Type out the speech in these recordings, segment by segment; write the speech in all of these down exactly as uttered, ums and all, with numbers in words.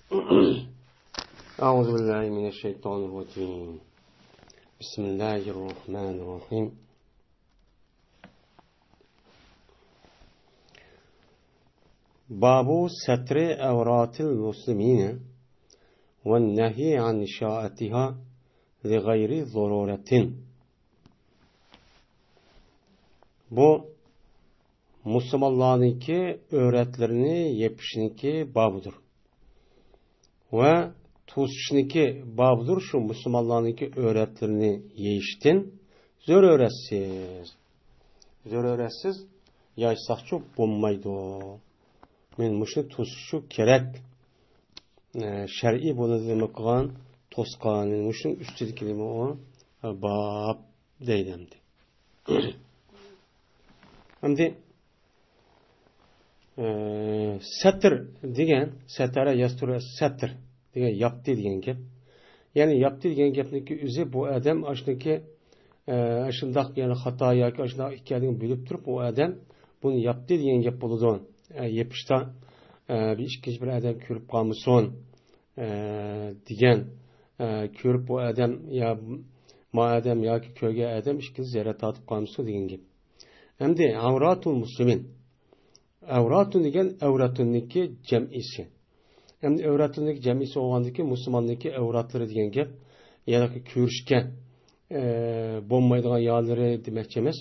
أعوذ بالله من الشيطان الرجيم. بسم الله الرحمن الرحيم. باب ستر عورات المسلمين والنهي عن إشاعتها لغير ضرورة. بۇ مۇسۇلمانلارنىڭكى ئۆرەتلىرىنى يېپىشنىڭكى بابىدۇر. ۋە توسۇشنىڭكى بابىدۇر، شۇ مۇسۇلمانلارنىڭكى ئۆرەتلىرىنى يېيىشتىن زۆرۈرەتسىز. زۆرۈرەتسىز يايساقچۇ بولمايدۇ. مەن مۇشۇنى توسۇشچۇ كېرەك. ئە، شەرئىي بۇنى نېمە قىلغان؟ توسقان. مۇشۇنىڭ ئۈستىدىكى نېمە ئۇ؟ باب دەيدۇ ئەمدى. ئەمدى، ئە، سەتر دېگەن، سەتەرە يەستۇرۇ سەتر دېگەن ياپتى دېگەن گەپ. يەنى ياپتى دېگەن گەپنىڭكى ئۆزى بۇ ئادەم ئاشۇنىڭكى، ئە، شۇنداق يەنى خاتا ياكى ئاشۇنداق ئىكەنلىكىنى بىلىپ تۇرۇپ ئۇ ئادەم بۇنى ياپتى دېگەن گەپ بولىدۇ. ئە، يېپىشتا، ئە، بىر ئىككىنچى بىر ئادەم كۆرۈپ قالمىسۇن. ئە، دېگەن، ئە، كۆرۈپ بۇ ئادەم يا ما ئادەم ياكى كۆرگەن ئادەم ئىككىسى زەرەر تارتىپ قالمىسۇن دېگەن گەپ. ئەمدى ئەۋراتۇل مۇسلىمىن. ئەۋراتۇن دېگەن ئەۋراتۇننىڭكى جەمئىسى. ئەمدى ئەۋراتۇننىڭكى جەمئىسى بولغاندىكىن مۇسۇلماننىڭكى ئەۋراتلىرى دېگەن گەپ. يەنى كۆرۈشكە، ئە، بولمايدىغان يەرلىرى دېمەكچى ئەمەس.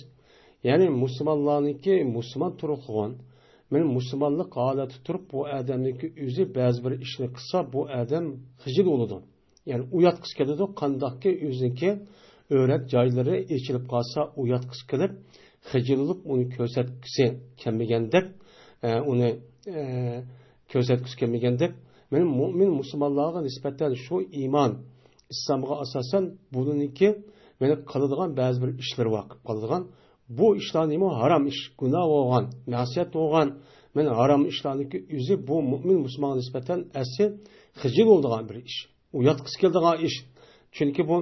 يەنى مۇسۇلمانلارنىڭكى مۇسۇلمان تۇرۇقلۇغان، مەن مۇسۇلمانلىق ھالەتتە تۇرۇپ بۇ ئادەمنىڭكى ئۆزى بەزى بىر ئىشنى قىلسا بۇ ئادەم خىجىل بولىدۇ. يەنى ئۇياتقۇسى كېلىدۇ، قانداقكى ئۆزىنىڭكى ئۆرەت جايلىرى ئېچىلىپ قالسا ئۇياتقۇسى كېلىپ، خىجىل بولۇپ ئۇنى كۆرسەتكۈسى كەلمىگەندەك، ئە، ئۇنى، ئە، كۆرسەتكۈسى كەلمىگەندەك، مەن مۇئمىن مۇسۇلمانلارغا نىسبەتەن شۇ ئىمان، ئىسلامغا ئاساسەن بۇنىڭكى مەن قىلىدىغان بەزى بىر ئىشلىرى بار، قىلىپ قالىدىغان. بۇ ئىشلار نېمە؟ ھارام ئىش، گۇناھ بولغان، مەسىيەت بولغان. مەن ھارام ئىشلارنىڭكى ئۆزى بۇ مۇئمىن مۇسۇلمانغا نىسبەتەن ئەسلى خىجىل بولىدىغان بىر ئىش. ئۇياتقۇسى كېلىدىغان ئىش. چۈنكى بۇ،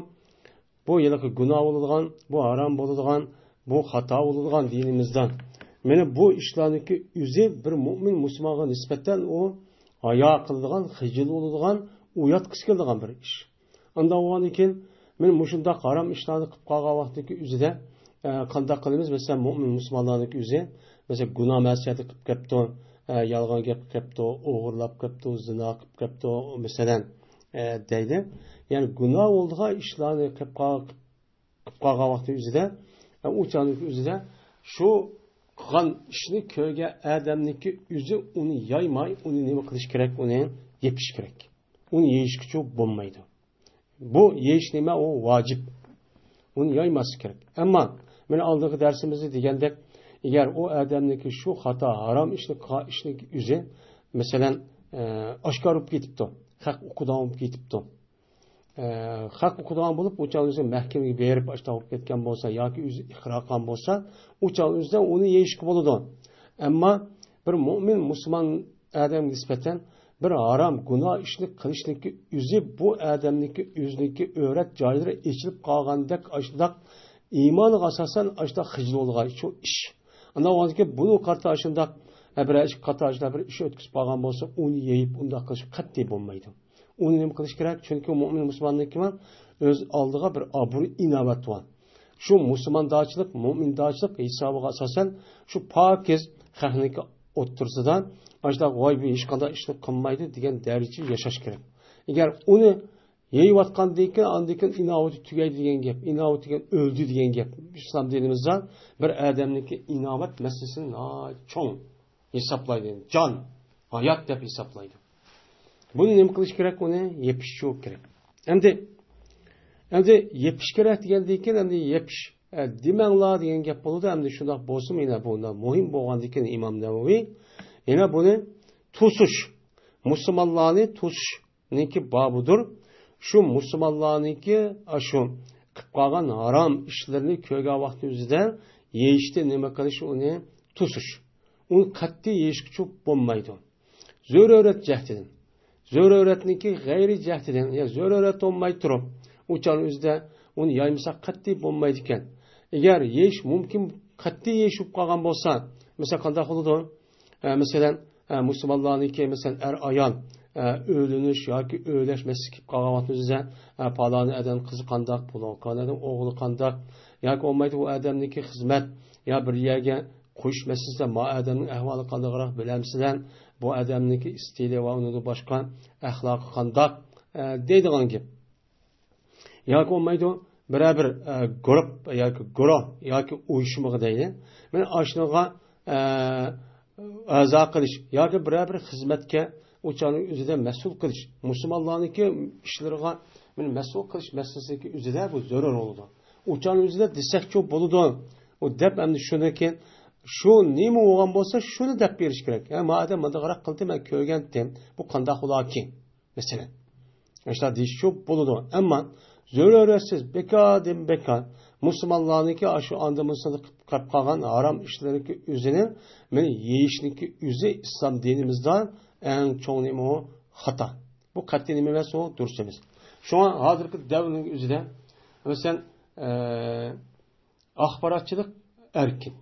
بۇ ھېلىقى گۇناھ بولىدىغان، بۇ ھارام بولىدىغان، بۇ خاتا بولىدىغان دىنىمىزدا. مانا بۇ ئىشلارنىڭكى ئۆزى بىر مۇئمىن مۇسۇلمانغا نىسبەتەن ئۇ ھايا قىلىدىغان، خىجىل بولىدىغان، ئۇياتقۇسى كېلىدىغان بىر ئىش. ئانداق بولغاندىن كېيىن، مانا مۇشۇنداق ھارام ئىشلارنى قىلىپ قالغان ۋاقتىدىكى ئۆزىدە، ئە، قانداق قىلىمىز؟ مەسىلەن، مۇئمىن مۇسۇلمانلارنىڭكى ئۆزى، مەسىلەن، گۇناھ مەسىيەتنى قىلىپ كەپتۇ، ئە، يالغان گەپ قىلىپ كەپتۇ، ئوغرىلاپ كەپتۇ، زىنا قىلىپ كەپتۇ، مەسىلەن، ئە، دەيدۇ. يەنى گۇناھ بولىدىغان ئىشلارنى قىلىپ قال-، قىلىپ قالغان ۋاقتى ئۆزىدە، ئە، ئۇ چاغنىڭكى ئۆزىدە شۇ قىلغان ئىشنى كۆرگەن ئادەمنىڭكى ئۆزى ئۇنى يايماي، ئۇنى نېمە قىلىش كېرەك؟ ئۇنى يېپىش كېرەك. ئۇنى يېيىشكىچۇ بولمايدۇ. بۇ يېيىش نېمە؟ ئۇ ۋاجىپ. ئۇنى يايماسلىق كېرەك. ئەمما مانا ئالدىنقى دەرسىمىزدە دېگەندەك، ئەگەر ئۇ ئادەمنىڭكى شۇ خاتا، ھارام ئىشنى قىلغان ئىشنىڭكى ئۆزى، مەسىلەن، ئە، ئاشكارا بولۇپ كېتىپتۇ، خەق ئۇقىدىغان بولۇپ كېتىپتۇ. ئە، خەق ئۇقىدىغان بولۇپ، ئۇ چاغ ئۆزى مەھكىمىگە بېرىپ، ئاشۇنداق بولۇپ كەتكەن بولسا ياكى ئۆزى ئىقرار قىلغان بولسا، ئۇ چاغ ئۆزىدە ئۇنى يېيىشكە بولىدۇ. ئەمما بىر مۇئمىن مۇسۇلمان ئادەمگە نىسبەتەن بىر ھارام، گۇناھ ئىشنى قىلىشنىڭكى ئۆزى بۇ ئادەمنىڭكى ئۆزىنىڭكى ئۆرەت جايلىرى ئېچىلىپ قالغاندەك، ئاشۇنداق ئىمانىغا ئاساسەن ئاشۇنداق خىجىل بولىدىغان شۇ ئىش. ئانداق بولغاندىكىن بۇنىڭغا قارىتا ئاشۇنداق، ھە، بىرەر ئىشقا قارىتا ئاشۇنداق بىر ئىش ئۆتكۈزۈپ قالغان بولسا، ئۇنى يېيىپ ئۇنداق قىلىش قەتئىي بولمايدۇ. ئۇنى نېمە قىلىش كېرەك؟ چۈنكى مۇئمىن مۇسۇلماننىڭكى ئۆز ئالدىغا بىر ئابرۇي، ئىناۋەت بار. شۇ مۇسۇلماندارچىلىق، مۇئمىندارچىلىق ھېسابىغا ئاساسەن شۇ پاكىز خەقنىڭكى ئوتتۇرىسىدا ئاشۇنداق ۋاي بۇ ھېچقانداق ئىشنى قىلمايدۇ دېگەن دەرىجىدە ياشاش كېرەك. ئەگەر ئۇنى يەيۋاتقاندىن كېيىن، ئاندىن كېيىن ئىناۋىتى تۈگەيدۇ دېگەن گەپ، ئىناۋىتى دېگەن ئۆلدى دېگەن گەپ. ئىسلام دىنىمىزدا بىر ئادەمنىڭكى ئىناۋەت مەسىلىسى ناھايىتى چوڭ ھېسابلايدۇ. جان، ھايات دەپ ھېسابلايدۇ. بۇنى نېمە قىلىش كېرەك؟ ئۇنى يېپىش كېرەك. ئەمدى، ئەمدى يېپىش كېرەك دېگەندىن كېيىن، ئەمدى يېپىش، ئە، دېمەڭلار دېگەن گەپ بولىدۇ. ئەمدى شۇنداق بولسىمۇ، يەنە بۇ مۇھىم بولغاندىن كېيىن ئىمام نەۋەۋى يەنە بۇنى توسۇش، مۇسۇلمانلارنى توسۇشنىڭكى بابىدۇر. شۇ مۇسۇلمانلارنىڭكى ئاشۇ قىلىپ قالغان ھارام ئىشلىرىنى كۆرگەن ۋاقتى ئۆزىدە يېيىشتىن نېمە قىلىش؟ ئۇنى توسۇش. ئۇنى قەتئىي يېيىشكە چوپ بولمايدۇ. زۆرۈرەت جەھىتىدىن. زۆرۈرەتنىڭكى غەيرىي جەھىتىدىن، يا زۆرۈرەت بولماي تۇرۇپ، ئۇ چاغنىڭ ئۆزىدە ئۇنى يايمىساق قەتئىي بولمايدىكەن. ئەگەر يېيىش مۇمكىن، قەتئىي يېيىش بولۇپ قالغان بولسا، مەسىلەن، قانداق بولىدۇ؟ ئە، مەسىلەن، ئە، مۇسۇلمانلارنىڭكى، مەسىلەن، ئەر-ئايال، ئە، ئۆيلىنىش ياكى ئۆيلەش مەسىلىسى كېلىپ قالغان ۋاقتىمىزدا، ئە، پالانى ئادەم قىزى قانداق، پۇلان ئادەم ئوغلى قانداق، ياكى بولمايدۇ ئۇ ئادەمنىڭكى خىزمەت يا بىر يەرگە قويۇش مەسىلىسىدە، ما ئادەمنىڭ ئەھۋالى قانداقراق بىلەمسىلەر، بۇ ئادەمنىڭكى ئىستىلى ۋە ئۇنىڭدىن باشقا ئەخلاقى قانداق، ئە، دەيدىغان گەپ. ياكى بولمايدۇ، بىرەر بىر، ئە، گۇرۇپ ياكى گۇرۇھ ياكى ئۇيۇشمىغا دەيلى. مانا ئاشۇنىڭغا، ئە، ئەزا قىلىش ياكى بىرەر بىر خىزمەتكە ئۇ چاغنىڭ ئۆزىدە مەسئۇل قىلىش. مۇسۇلمانلارنىڭكى ئىشلىرىغا مانا مەسئۇل قىلىش مەسىلىسىنىڭكى ئۆزىدە بۇ زۆرۈر بولىدۇ. ئۇ چاغنىڭ ئۆزىدە دېسەكچۇ بولىدۇ. ئۇ دەپ ئەمدى شۇنىڭكى شۇ نېمە بولغان بولسا شۇنى دەپ بېرىش كېرەك. ھە، ما ئادەم مۇنداقراق قىلدى، مەن كۆرگەنتىم. بۇ قانداق بولاركىن؟ مەسىلەن، ئاشۇنداق دېيىشچۇ بولىدۇ. ئەمما زۆرۈرىيەتسىز، بىكاردىن بىكار مۇسۇلمانلارنىڭكى ئاشۇ ئاندىن مۇندىن قىلىپ قاپ قالغان ھارام ئىشلىرىنىڭكى ئۆزىنى مانا يېيىشنىڭكى ئۆزى ئىسلام دىنىمىزدا ئەڭ چوڭ نېمە ئۇ؟ خاتا. بۇ قەتئىي نېمە ئەمەس ئۇ؟ دۇرۇس ئەمەس. شۇڭا ھازىرقى دەۋرنىڭ ئۆزىدە، مەسىلەن، ئە، ئاخباراتچىلىق ئەركىن.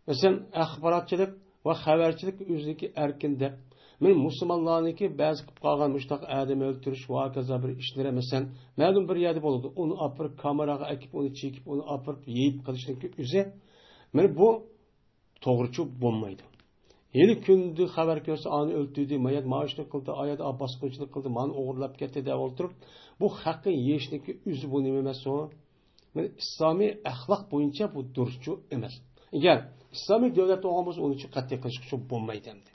مەسىلەن، ئاخباراتچىلىق ۋە خەۋەرچىلىك ئۆزىنىڭكى ئەركىن دەپ، مانا مۇسۇلمانلارنىڭكى بەزى قىلىپ قالغان مۇشۇنداق ئادەم ئۆلتۈرۈش ۋە ھاكازا بىر ئىشلىرى، مەسىلەن، مەلۇم بىر يەردە بولىدۇ. ئۇنى ئاپىرىپ، كامېراغا ئەكىپ، ئۇنى چېكىپ، ئۇنى ئاپىرىپ، يېيىپ قىلىشنىڭكى ئۆزى، مانا بۇ توغرىچۇ بولمايدۇ. ھېلى كۈندە خەۋەر كۆرسە، ئانى ئۆلتۈردى، مايات مائاشنى قىلدى، ئايات باسقۇنچىلىق قىلدى، مانى ئوغرىلاپ كەتتى دەپ ئولتۇرۇپ، بۇ خەقنى يېيىشنىڭكى ئۆزى بۇ نېمە ئەمەس ئۇ؟ مانا ئىسلامىي ئەخلاق بويىچە بۇ دۇرۇسچۇ ئەمەس. ئەگەر ئىسلامىي دۆلەت بولغان بولسا، ئۇنى قەتئىي قىلىشقىچۇ بولمايدۇ ئەمدى.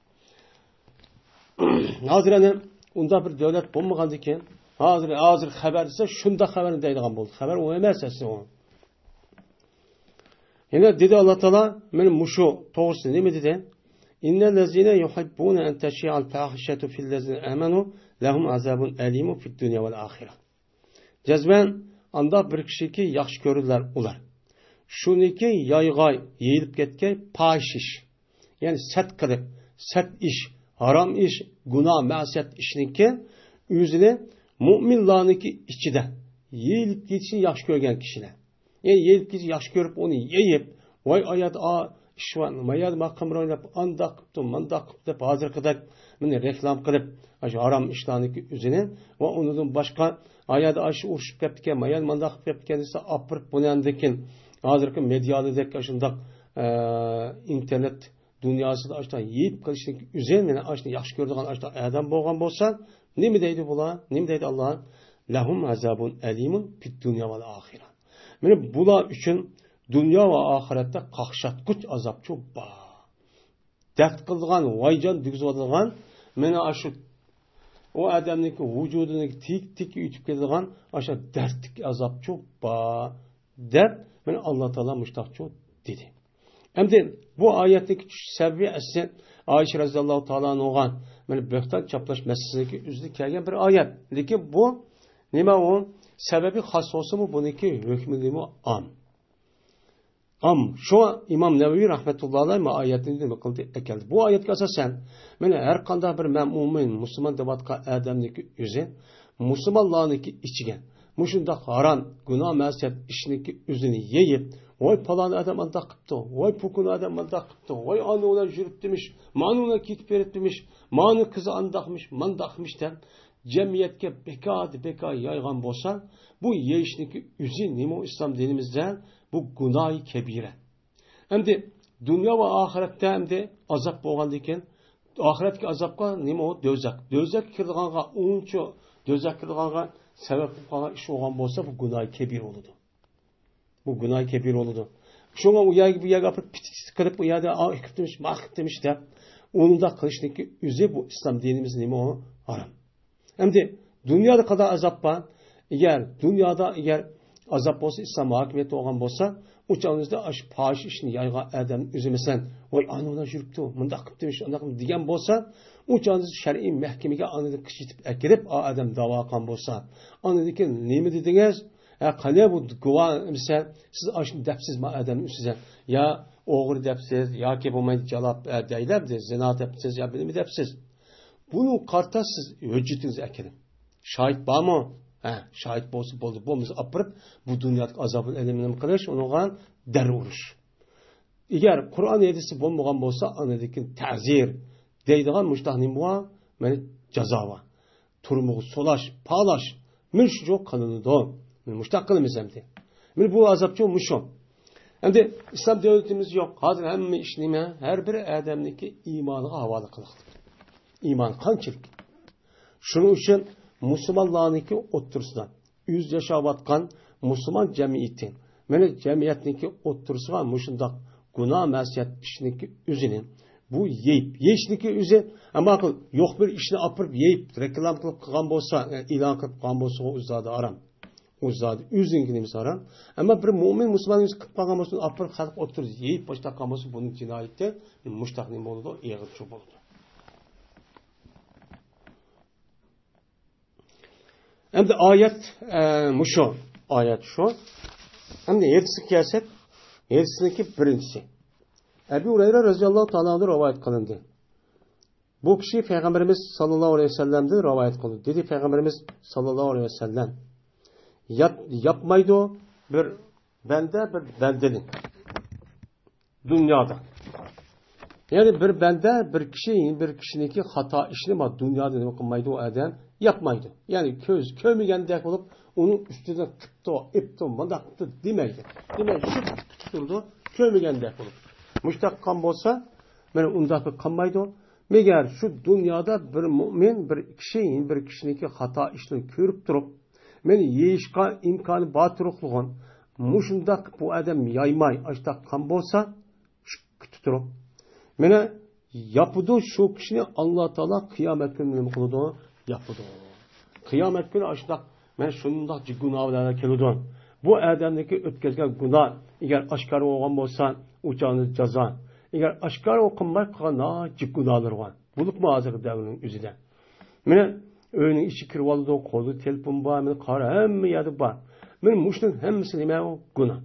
ھازىر ئەنە ئۇنداق بىر دۆلەت بولمىغاندىكىن، ھازىر، ھازىر خەۋەر دېسە، شۇنداق خەۋەرنى دەيدىغان بولدى. خەۋەر ئۇ ئەمەس ئەسلى ئۇ. يەنە دېدى ئاللا تائالا، مانا مۇشۇ توغرىسىدا نېمە دېدى؟ إن الذين يحبون أن تشيع الفاحشة في الذين آمنوا لهم عذاب أليم في الدنيا والآخرة. جەزمەن ئانداق بىر كىشىكى ياخشى كۆرىدىلەر ئۇلار. شۇنىكى يايغاي، يېيىلىپ كەتكەي پاھىش ئىش. يەنى سەت قىلىق، سەت ئىش، ھارام ئىش، گۇناھ، مەسىيەت ئىشنىڭكى ئۆزىنى مۇئمىنلارنىڭكى ئىچىدە يېيىلىپ كېتىشنى ياخشى كۆرگەن كىشىلەر. يەنى يېيىپ كېتىشنى ياخشى كۆرۈپ، ئۇنى يېيىپ، ۋاي، ئايات ئا ئىش بار، مايا ماقىمرون دەپ، ئانداق قىپتۇ، مانداق قىپتۇ دەپ، ھازىرقىدەك مانا رېكلام قىلىپ، ئاشۇ ھارام ئىشلارنىڭكى ئۆزىنى ۋە ئۇنىڭدىن باشقا، ئايات ئاشۇ ئۇرۇشۇپ كەپتىكەن، مايا مانداق قىلىپ كەپتىكەن دېسە، ئاپىرىپ بۇنى ئاندىن كېيىن ھازىرقى مېدىيادىدەك ئاشۇنداق، ئە، ئىنتېرنېت دۇنياسىدا ئاشۇنداق يېيىپ قېلىشنىڭكى ئۆزى، مانا ئاشۇنى ياخشى كۆرىدىغان ئاشۇنداق ئادەم بولغان بولسا، نېمە دەيدۇ بۇلار؟ نېمە دەيدۇ ئاللا؟ لهم عذاب أليم في الدنيا والآخرة. مانا بۇلار ئۈچۈن دۇنيا ۋە ئاخىرەتتە قاقشاتقۇچ ئازابچۇ بار. دەرد قىلىدىغان، ۋايجان دېگۈزۈۋالىدىغان، مانا ئاشۇ ئۇ ئادەمنىڭكى ۋۇجۇدىنىڭ تىك تىكى ئۆتۈپ كېتىدىغان ئاشۇ دەردلىك ئازابچۇ بار، دەپ مانا ئاللا تائالا مۇشتاقچۇ دېدى. ئەمدى بۇ ئايەتنىڭكى چۈشۈش سەۋەبى ئەسلى ئائىشە رەزىياللاھۇ تائالا ئانھۇغا مانا بۆھتان چاپلاش مەسىلىسىگە ئۆزىدە كەلگەن بىر ئايەت. لېكىن بۇ نېمە ئۇ؟ سەۋەبى خاس بولسىمۇ، بۇنىڭكى ھۆكمى نېمە؟ ئام. ئام. شۇڭا ئىمام نەۋەۋى رەھمەتۇللاھى ئەلەيھ ما ئايەتنى نېمە قىلدى؟ ئەكەلدى. بۇ ئايەتكە ئاساسەن، مانا ھەر قانداق بىر مە-، مۇئمىن، مۇسۇلمان دەۋاتقان ئادەمنىڭكى ئۆزى مۇسۇلمانلارنىڭكى ئىچىگە مۇشۇنداق ھارام، گۇناھ، مەسىيەت ئىشنىڭكى ئۆزىنى يېيىپ، ۋاي پالان ئادەم ئانداق قىپتۇ، ۋاي پۇكۇن ئادەم مانداق قىپتۇ، ۋاي ئانىۋى بىلەن يۈرۈپتىمىش، مانىۋى بىلەن كېتىپ بېرىپتىمىش، مانىڭ قىزى ئانداقمىش، مانداقمىش دەپ جەمئىيەتكە بىكاردىن بىكار يايغان بولسا، بۇ يېيىشنىڭكى ئۆزى نېمە ئۇ ئىسلام دىنىمىزدە؟ بۇ گۇناھى كەبىرە. ئەمدى دۇنيا ۋە ئاخىرەتتە ئەمدى ئازاب بولغاندىن كېيىن، ئاخىرەتتىكى ئازابقا نېمە ئۇ؟ دوزاخ. دوزاخقا كىرىدىغانغا، ئۇنچە دوزاخقا كىرىدىغانغا سەۋەب بولۇپ قالغان ئىش بولغان بولسا، بۇ گۇناھى كەبىرە بولىدۇ. بۇ گۇناھى كەبىرە بولىدۇ. شۇڭا ئۇ يەرگە، بۇ يەرگە ئاپىرىپ پىت پىت قىلىپ، ئۇ يەردە ئا قىپتىمىش، ما قىپتىمىش دەپ، ئۇنداق قىلىشنىڭكى ئۆزى بۇ ئىسلام دىنىمىز نېمە ئۇ؟ ھارام. ئەمدى دۇنيادا قانداق ئازاب بار؟ ئەگەر دۇنيادا ئەگەر ئازاب بولسا، ئىسلام ھاكىمىيەت بولغان بولسا، ئۇ چاغىمىزدا ئاشۇ پاھىش ئىشنى يايغان ئادەم ئۆزى، مەسىلەن، ۋاي ئانىۋى بىلەن يۈرۈپتۇ، مۇنداق قىپتىمىش، ئانداق دېگەن بولسا، ئۇ چاغىمىزدا شەرئىي مەھكىمىگە ئاندىن قىچىتىپ ئەكىرىپ، ئا ئادەم داۋا قىلغان بولسا، ئاندىن كېيىن نېمە دېدىڭىز؟ ھە، قېنى بۇ گۇۋاھ دېسە، سىز ئاشۇنى دەپسىز ما ئادەمنى ئۆزىگە. يا ئوغرى دەپسىز، ياكى بولمايدۇ جالاپ، ئە، دەيلەر، زىنا دەپسىز، يا بىلمە دەپسىز. بۇنى قارىتا سىز ھۆججىتىڭىزنى ئەكىرىڭ. شاھىت بارمۇ؟ ھە، شاھىت بولسا بولدى، بولمىسا ئاپىرىپ، بۇ دۇنيادىكى ئازابىنى ئەلىمىنى قىلىش، ئۇنىڭغا دەر ئۇرۇش. ئەگەر قۇرئان ھەدىسى بولمىغان بولسا، ئاندىن كېيىن تەزىر دەيدىغان مۇشتاق نېمە بار؟ مانا جازا بار. تۈرمىگە سولاش، پالاش، مۇشۇ قىلىنىدۇ. مۇشۇنداق قىلىمىز ئەمدى. مانا بۇ ئازابچۇ مۇشۇ. ئەمدى ئىسلام دۆلىتىمىز يوق. ھازىر ھەممە ئىش نېمە؟ ھەر بىر ئادەمنىڭكى ئىمانىغا ھاۋالە قىلىقتى. ئىمان قانچىلىك؟ شۇنىڭ ئۈچۈن مۇسۇلمانلارنىڭكى ئوتتۇرىسىدا، ئۆزى ياشاۋاتقان مۇسۇلمان جەمئىيىتى، مانا جەمئىيەتنىڭكى ئوتتۇرىسىغا مۇشۇنداق گۇناھ مەسىيەت ئىشنىڭكى ئۆزىنى، بۇ يەيپ، يەيشنىڭكى ئۆزى، ئەمما يوق بىر ئىشنى ئاپىرىپ يەيپ، رېكلام قىلىپ قىلغان بولسا، ئېلان قىلىپ قىلغان بولسا، ئۇ زادى ھارام. ئۇ زادى ئۆزىنىڭكى نېمىسى ھارام. ئەمما بىر مۆمىن مۇسۇلمان ئۆزى قىلىپ قالغان بولسا، ئاپىرىپ خەلق ئوتتۇرىسىدا يەيپ باشلاپ قالغان بولسا، بۇنىڭ جىنايىتى مۇشتاق نېمە بولىدۇ؟ ئېغىر چوڭ بولىدۇ. ئەمدى ئايەت، ئە، مۇشۇ. ئايەت شۇ. ئەمدى ھەدىسكە كەلسەك، ھەدىسنىڭكى بىرىنچىسى. ئەبۇ ھۇرەيرە رەزىياللاھۇ تائالا ئەنھۇ رىۋايەت قىلىندى. بۇ كىشى پەيغەمبىرىمىز ساللاللاھۇ ئەلەيھى ۋەسەللەمدىن رىۋايەت قىلدى. دېدى پەيغەمبىرىمىز ساللاللاھۇ ئەلەيھى ۋەسەللەم، ياپ-، ياپمايدۇ بىر بەندە بىر بەندىنى. دۇنيادا. يەنى بىر بەندە، بىر كىشى، بىر كىشىنىڭكى خاتا ئىشىنى ما دۇنيادا نېمە قىلمايدۇ، ئۇ ئادەم ياپمايدۇ. يەنى كۆز كۆرمىگەندەك بولۇپ، ئۇنىڭ ئۈستىدىن قىپتۇ، ئېپتۇ، مۇنداق قىپتۇ دېمەيدۇ. دېمەيدۇ، شۇ تۇرىدۇ، كۆرمىگەندەك بولۇپ. مۇشۇنداق قىلغان بولسا، مانا ئۇنداق قىلمايدۇ. مەگەر شۇ دۇنيادا بىر مۇئمىن، بىر كىشى، بىر كىشىنىڭكى خاتا ئىشىنى كۆرۈپ تۇرۇپ، مانا يېيىشقا ئىمكانى بار تۇرۇقلۇغۇن. مۇشۇنداق بۇ ئادەم يايماي، ئاشتاق قىلغان بولسا، شۇ كۈتۈپ تۇرۇپ. مانا ياپىدۇ شۇ كىشىنى ئاللا تائالا قىيامەت كۈنى نېمە قىلىدۇ؟ ياپىدۇ. قىيامەت كۈنى ئاشۇنداق، مانا شۇنداق جىق گۇناھ بىلەن كېلىدۇ. بۇ ئادەمنىڭكى ئۆتكۈزگەن گۇناھ، ئەگەر ئاشكارا بولغان بولسا، ئۇ چاغدا جازا. ئەگەر ئاشكارا قىلماي قالغان ناھايىتى جىق گۇناھلىرى بار. بولۇپمۇ ھازىرقى دەۋرنىڭ ئۆزىدە. مانا ئۆينىڭ ئىچىگە كىرىۋالىدۇ، قولىدا تېلېفون بار، مانا قارا، ھەممە يەردە بار. مانا مۇشۇنىڭ ھەممىسى نېمە؟ گۇناھ.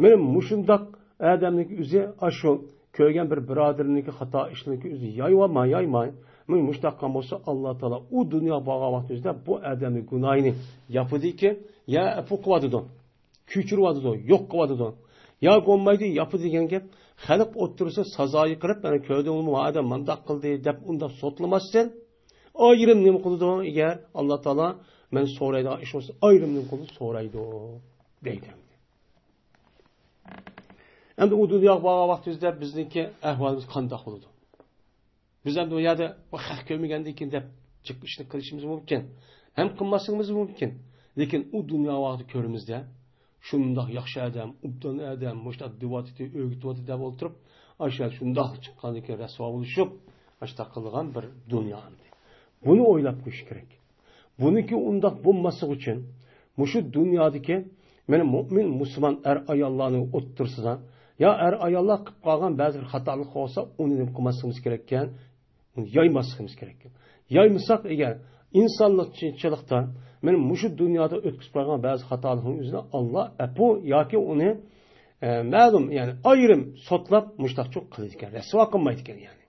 مانا مۇشۇنداق ئادەمنىڭ ئۆزى ئاشۇ كۆرگەن بىر بۇرادىرىنىڭكى خاتا ئىشلىرىنىڭكى ئۆزى يايۋالماي، يايماي. مانا مۇشۇنداق قىلغان بولسا، ئاللا تائالا ئۇ دۇنيا بارغان ۋاقتىمىزدا بۇ ئادەمنىڭ گۇناھىنى ياپىدىكەن، يا ئەپۇ قىلىۋاتىدۇ. كۆچۈرۈۋاتىدۇ، يوق قىلىۋاتىدۇ. يا بولمايدۇ، ياپىدۇ دېگەن گەپ. خەلق ئوتتۇرىسىدا سازايى قىلىپ، مانا كۆردۈڭمۇ، ئۇ ئادەم مۇنداق قىلدى دەپ ئۇنداق سوتلىماستىن، ئايرىم نېمە قىلىدۇ؟ ئەگەر ئاللا تائالا مەن سورايدىغان ئىش بولسا، ئايرىم نېمە قىلىدۇ؟ سورايدۇ، دەيدۇ. ئەمدى ئۇ دۇنياغا بارغان ۋاقتىمىزدا بىزنىڭكى ئەھۋالىمىز قانداق بولىدۇ؟ بىز ئەمدى ئۇ يەردە بۇ خەق كۆرمىگەندىكىن دەپ جىق ئىشنى قىلىشىمىز مۇمكىن. ھەم قىلماسلىقىمىز مۇمكىن. لېكىن ئۇ دۇنيا ۋاقتى كۆرىمىزدە، شۇنداق ياخشى ئادەم، ئوبدان ئادەم، مۇشۇنداق دېۋاتىدۇ، ئۆگىتىۋاتىدۇ دەپ ئولتۇرۇپ، ئاشۇ شۇنداق چىققاندىن كېيىن رەسۋا بولۇشۇپ، ئاشۇنداق قىلىدىغان بىر دۇنيا ئەمدى. بۇنى ئويلاپ قويۇش كېرەك. بۇنىڭكى ئۇنداق بولماسلىقى ئۈچۈن، مۇشۇ دۇنيادىكى مانا مۆمىن مۇسۇلمان ئەر-ئاياللارنىڭ ئوتتۇرىسىدا، يا ئەر-ئاياللار قىلىپ قالغان بەزى بىر خاتالىق بولسا، ئۇنى نېمە قىلماسلىقىمىز كېرەككەن؟ ئۇنى يايماسلىقىمىز كېرەككەن. يايمىساق ئەگەر، ئىنسانلىقچىلىقتا مانا مۇشۇ دۇنيادا ئۆتكۈزۈپ قالغان بەزى خاتالىقنىڭ ئۆزىنى ئاللا ئەپۇ ياكى ئۇنى، ئە، مەلۇم، يەنى ئايرىم سوتلاپ مۇشۇنداقچۇ قىلىدىكەن، رەسۋا قىلمايدىكەن يەنى.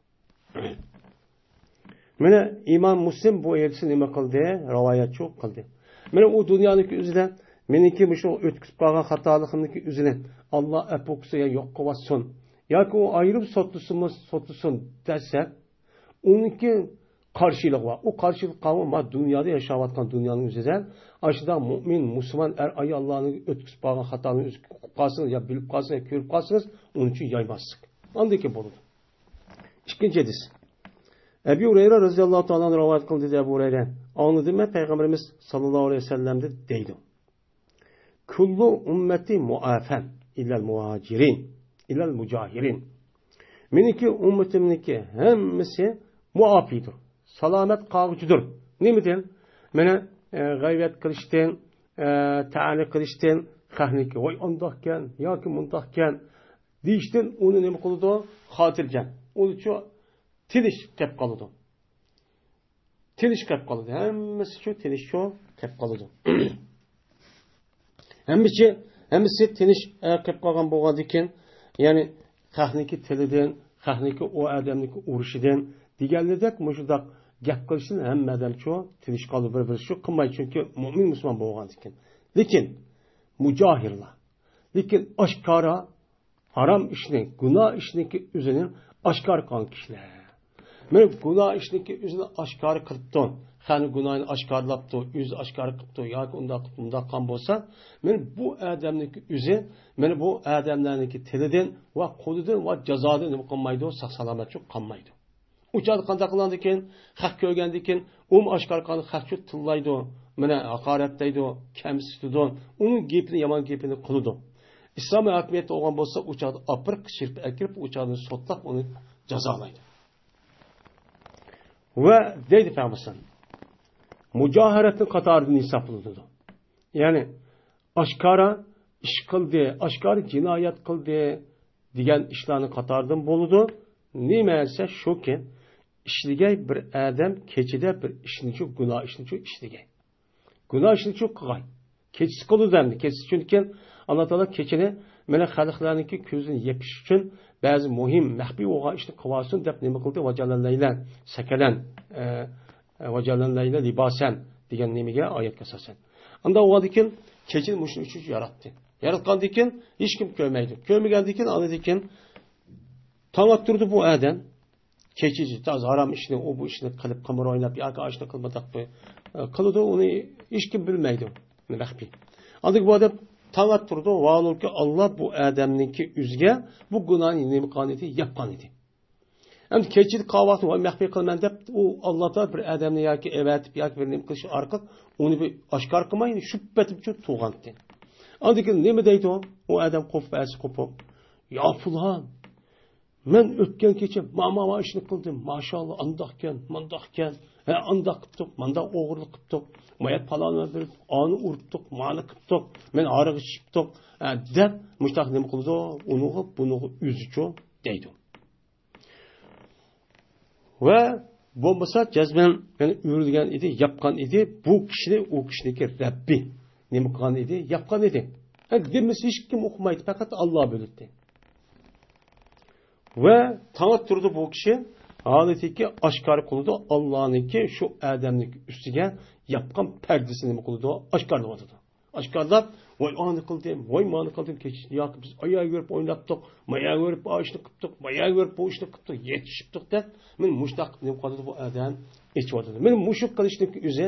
مانا ئىمام مۇسلىم بۇ ھەدىسنى نېمە قىلدى؟ رىۋايەتچۇ قىلدى. مانا ئۇ دۇنيانىڭكى ئۆزىدە مېنىڭكى مۇشۇ ئۆتكۈزۈپ قالغان خاتالىقىمنىڭكى ئۆزىنى ئاللا ئەپۇ قىلسۇن يا يوق قىلىۋاتسۇن. ياكى ئۇ ئايرىم سوتلىسىمۇ سوتلىسۇن دېسەك، ئۇنىڭكى قارشىلىقى بار. ئۇ قارشىلىق قالمىغان، ما دۇنيادا ياشاۋاتقان دۇنيانىڭ ئۆزىدە ئاشۇنداق مۆمىن، مۇسۇلمان ئەر-ئاياللارنى ئۆتكۈزۈپ قالغان خاتالىقنى ئۆزى ئۇقۇپ قالسىڭىز يا بىلىپ قالسىڭىز يا كۆرۈپ قالسىڭىز، ئۇنىڭ ئۈچۈن يايماسلىق. ئاندىن كېيىن بولىدۇ. ئىككىنچى ھەدىس. ئەبى ھۇرەيرە رەزىياللاھۇ تائالا ئەنھۇ رىۋايەت قىلدى، دېدى ئەبۇ ھۇرەيرە. ئاڭلىدىم مەن پەيغەمبىرىمىز ساللاللاھۇ ئەلەيھى ۋەسەللەمدىن دەيدۇ. كۇللۇ ئۈممەتى مۇئافەن ئىللەل مۇھاجىرىن، ئىللەل مۇجاھىرىن. مېنىڭكى ئۈممىتىمنىڭكى ھەممىسى مۇئاپىدۇر، سالامەت قالغۇچىدۇر. نېمىدىن؟ مانا، ئە، غەيۋەت قىلىشتىن، ئە، تەنە قىلىشتىن، خەقنىڭكى ۋاي ئانداقكەن ياكى مۇنداقكەن دېيىشتىن ئۇنى نېمە قىلىدۇ؟ خاتىرجەم. ئۇنىچۇ تىنچ قېلىپ قالىدۇ. تىنچ قېلىپ قالىدۇ. ھەممىسى شۇ تىنچ شۇ قېلىپ قالىدۇ. ھەممىسى، ھەممىسى تىنچ، ئە، قېلىپ قالغان بولغاندىكىن، يەنى خەقنىڭكى تىلىدىن، خەقنىڭكى ئۇ ئادەمنىڭكى ئۇرۇشىدىن دېگەنلىدەك مۇشۇنداق گەپ قىلىشتىن ھەممە ئادەم شۇ تىنچ قالىدۇ، بىر-بىرى شۇ قىلمايدۇ، چۈنكى مۆمىن مۇسۇلمان بولغاندىكىن. لېكىن مۇجاھىرلار، لېكىن ئاشكارا ھارام ئىشنى، گۇناھ ئىشنىڭكى ئۆزىنى ئاشكارا قىلغان كىشىلەر. مانا گۇناھ ئىشنىكى ئۆزىنى ئاشكارا قىلىپتۇ. خەنە گۇناھىنى ئاشكارىلاپتۇ، ئۆزى ئاشكارا قىپتۇ ياكى ئۇنداق قىپتۇ، مۇنداق قىلغان بولسا، مانا بۇ ئادەمنىكى ئۆزى، مانا بۇ ئادەملەرنىڭكى تىلىدىن ۋە قولىدىن ۋە جازادىن نېمە قىلمايدۇ، ساق سالامەتچۇ قالمايدۇ. ئۇ چاغدا قانداق قىلغاندىكىن، خەق كۆرگەندىكىن، ئۇمۇ ئاشكارا قىلغان خەقچۇ تىللايدۇ، مانا ھاقارەتلەيدۇ، كەمسىتىدۇ، ئۇنىڭ گېپىنى، يامان گېپىنى قىلىدۇ. ئىسلام ھاكىمىيەتتە بولغان بولسا، ئۇ چاغدا ئاپىرىپ، قىچىرىپ ئەكىرىپ، ئۇ چاغدا سوتلاپ، ئۇنى جازالايدۇ. ۋە دەيدۇ پەيغەمبەر، مۇجاھىرەتنىڭ قاتارىدىن ھېسابلىنىدۇ. يەنى ئاشكارا ئىش قىلدى، ئاشكارا جىنايەت قىلدى دېگەن ئىشلارنىڭ قاتارىدىن بولىدۇ. نېمە دېسە شۇكى، ئىشلىگەي بىر ئادەم كېچىدە بىر ئىشنىچۇ، گۇناھ ئىشنىچۇ ئىشلىگەي. گۇناھ ئىشنىچۇ قىلغاي. كېچىسى قىلىدۇ ئەمدى. كېچىسى چۈنكى ئاللا تائالا كېچىنى مانا خەلقلەرنىڭكى كۆزىنى يېپىش ئۈچۈن بەزى مۇھىم، مەخپىي بولغان ئىشنى قىلىۋالسۇن دەپ نېمە قىلدى؟ ۋەجەلەن لەيلەن سەكەنەن، ئە، ۋەجەلەن لەيلە لىباسەن دېگەن نېمىگە، ئايەتكە ئاساسەن. ئاندا بولغاندىكىن كېچىنى مۇشۇنىڭ ئۈچۈن ياراتتى. ياراتقاندىكىن ھېچكىم كۆرمەيدۇ. كۆرمىگەندىكىن ئاندىكىن تاڭ ئاتتۇرىدۇ بۇ ئادەم. كېچىچە تازا ھارام ئىشنى، ئۇ بۇ ئىشنى قىلىپ، قىمار ئويناپ ياكى ئاشۇنى قىلمىداق بۇ، ئە، قىلىدۇ، ئۇنى ھېچكىم بىلمەيدۇ. مەخپىي. ئاندىن بۇ ئادەم تاڭ ئاتتۇرىدۇ، ۋاھالۇكى، ئاللا بۇ ئادەمنىڭكى ئۆزىگە بۇ گۇناھنى نېمە قىلغان ئىدى؟ ياپقان ئىدى. ئەمدى كېچىدە قاۋاقنى ۋاي مەخپىي قىلىمەن دەپ، ئۇ ئاللا تائالا بىر ئادەمنى ياكى ئەۋەتىپ، ياكى بىر نېمە قىلىش ئارقىلىق ئۇنى بىر ئاشكارا قىلماي، شۇ پېتىمچۇ تۇرغانتى. ئاندىن كېيىن نېمە دەيدۇ؟ ئۇ ئادەم قوپۇپ، ئەسى قوپۇپ، يا پۇلان، مەن ئۆتكەن كېچە ما، ما، ما ئىشنى قىلدىم. ماشائاللا، ئانداقكەن، مانداقكەن. ھە، ئانداق قىپتۇق، مانداق ئوغرىلىق قىپتۇق. مايا پالانى بېرىپ، ئانى ئۇرۇپتۇق، مانى قىپتۇق. مەن ھارىغا چىقىپتۇق، ھە، دەپ مۇشتاق نېمە قىلىدۇ؟ ئۇنىغا، بۇنىغا ئۆزىچۇ دەيدۇ. ۋە بولمىسا جەزمەن، يەنى ئۆرۈلگەن ئىدى، ياپقان ئىدى. بۇ كىشىنى، ئۇ كىشىنىڭكى رەببى نېمە قىلغان ئىدى؟ ياپقان ئىدى. ھە، دېمىسە ھېچكىم ئۇقمايدۇ، پەقەت ئاللا بىلىدۇ. ۋە تاڭ ئاتتۇرىدۇ بۇ كىشى، ھالىتىكى ئاشكارا قىلىدۇ، ئاللانىڭكى شۇ ئادەمنىڭ ئۈستىگە ياپقان پەردىسىنى نېمە قىلىدۇ؟ ئاشكارىلىۋاتىدۇ. ئاشكارىلاپ، ۋاي ئانى قىلدىم، ۋاي مانى قىلدىم، كېچىشتە ياكى بىز ئاياغ بېرىپ ئويناتتۇق، ماياغ بېرىپ ئاشنى قىپتۇق، ماياغ بېرىپ بۇ ئىشنى قىپتۇق، يېتىشىپتۇق دەپ، مانا مۇشۇنداق قىلىپ نېمە قىلىۋاتىدۇ بۇ ئادەم؟ ئېچىۋاتىدۇ. مانا مۇشۇ قىلىشنىڭ ئۆزى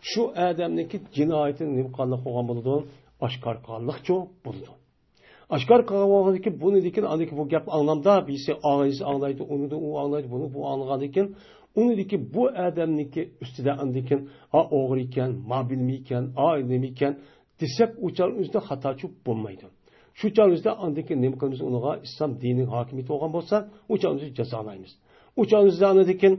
شۇ ئادەمنىڭكى جىنايىتىنى نېمە قىلغانلىق بولغان بولىدۇ؟ ئاشكارا قىلغانلىقچۇ بولىدۇ. ئاشكارا قىلغان بولغاندىكىن بۇنىدىكىن ئاندىكى بۇ گەپ ئاڭلامدا، بىرسى ئاغىنىسى ئاڭلايدۇ، ئۇنىدىن ئۇ ئاڭلايدۇ، بۇنى بۇ ئاڭلىغاندىكىن، ئۇنىدىكى بۇ ئادەمنىكى ئۈستىدە ئاندىكىن، ھا ئوغرى ئىكەن، ما بىلمەي ئىكەن، ئا نېمە ئىكەن دېسەك، ئۇ چاغ ئۆزىدە خاتاچۇ بولمايدۇ. شۇ چاغ ئۆزىدە ئاندىكىن نېمە قىلىمىز؟ ئۇنىڭغا ئىسلام دىنىنىڭ ھاكىمىيىتى بولغان بولسا، ئۇ چاغ ئۆزىدە جازالايمىز. ئۇ چاغ ئۆزىدە ئاندىكىن،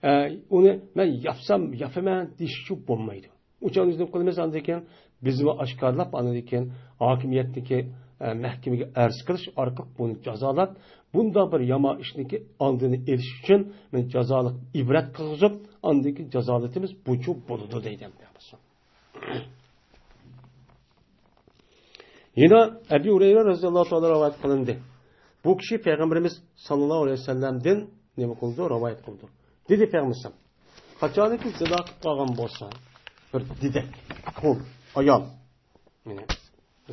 ئە، ئۇنى مەن ياپسام ياپىمەن دېيىشچۇ بولمايدۇ. ئۇ چاغدا بىز نېمە قىلىمىز؟ ئاندىن كېيىن بىزمۇ ئاشكارىلاپ، ئاندىن كېيىن ھاكىمىيەتتىكى، ئە، مەھكىمىگە ئەرز قىلىش ئارقىلىق بۇنى جازالاپ، بۇنداق بىر يامان ئىشنىڭكى ئالدىنى ئېلىش ئۈچۈن مەن جازالىق ئىبرەت قىلغۇزۇپ، ئاندىن كېيىن جازالىتىمىز بۇچۇ بولىدۇ دەيدۇ. يەنە ئەبى ھۇرەيرە رەزىياللاھۇ تائالا رىۋايەت قىلىندى. بۇ كىشى پەيغەمبىرىمىز ساللاللاھۇ ئەلەيھى ۋەسەللەمدىن نېمە قىلدى؟ رىۋايەت قىلدى. دېدى پەيغەمبىرىمىز، قاچانكى زىنا قىلىپ قالغان بولسا، بىر دېدەك، قۇل، ئايال، يەنى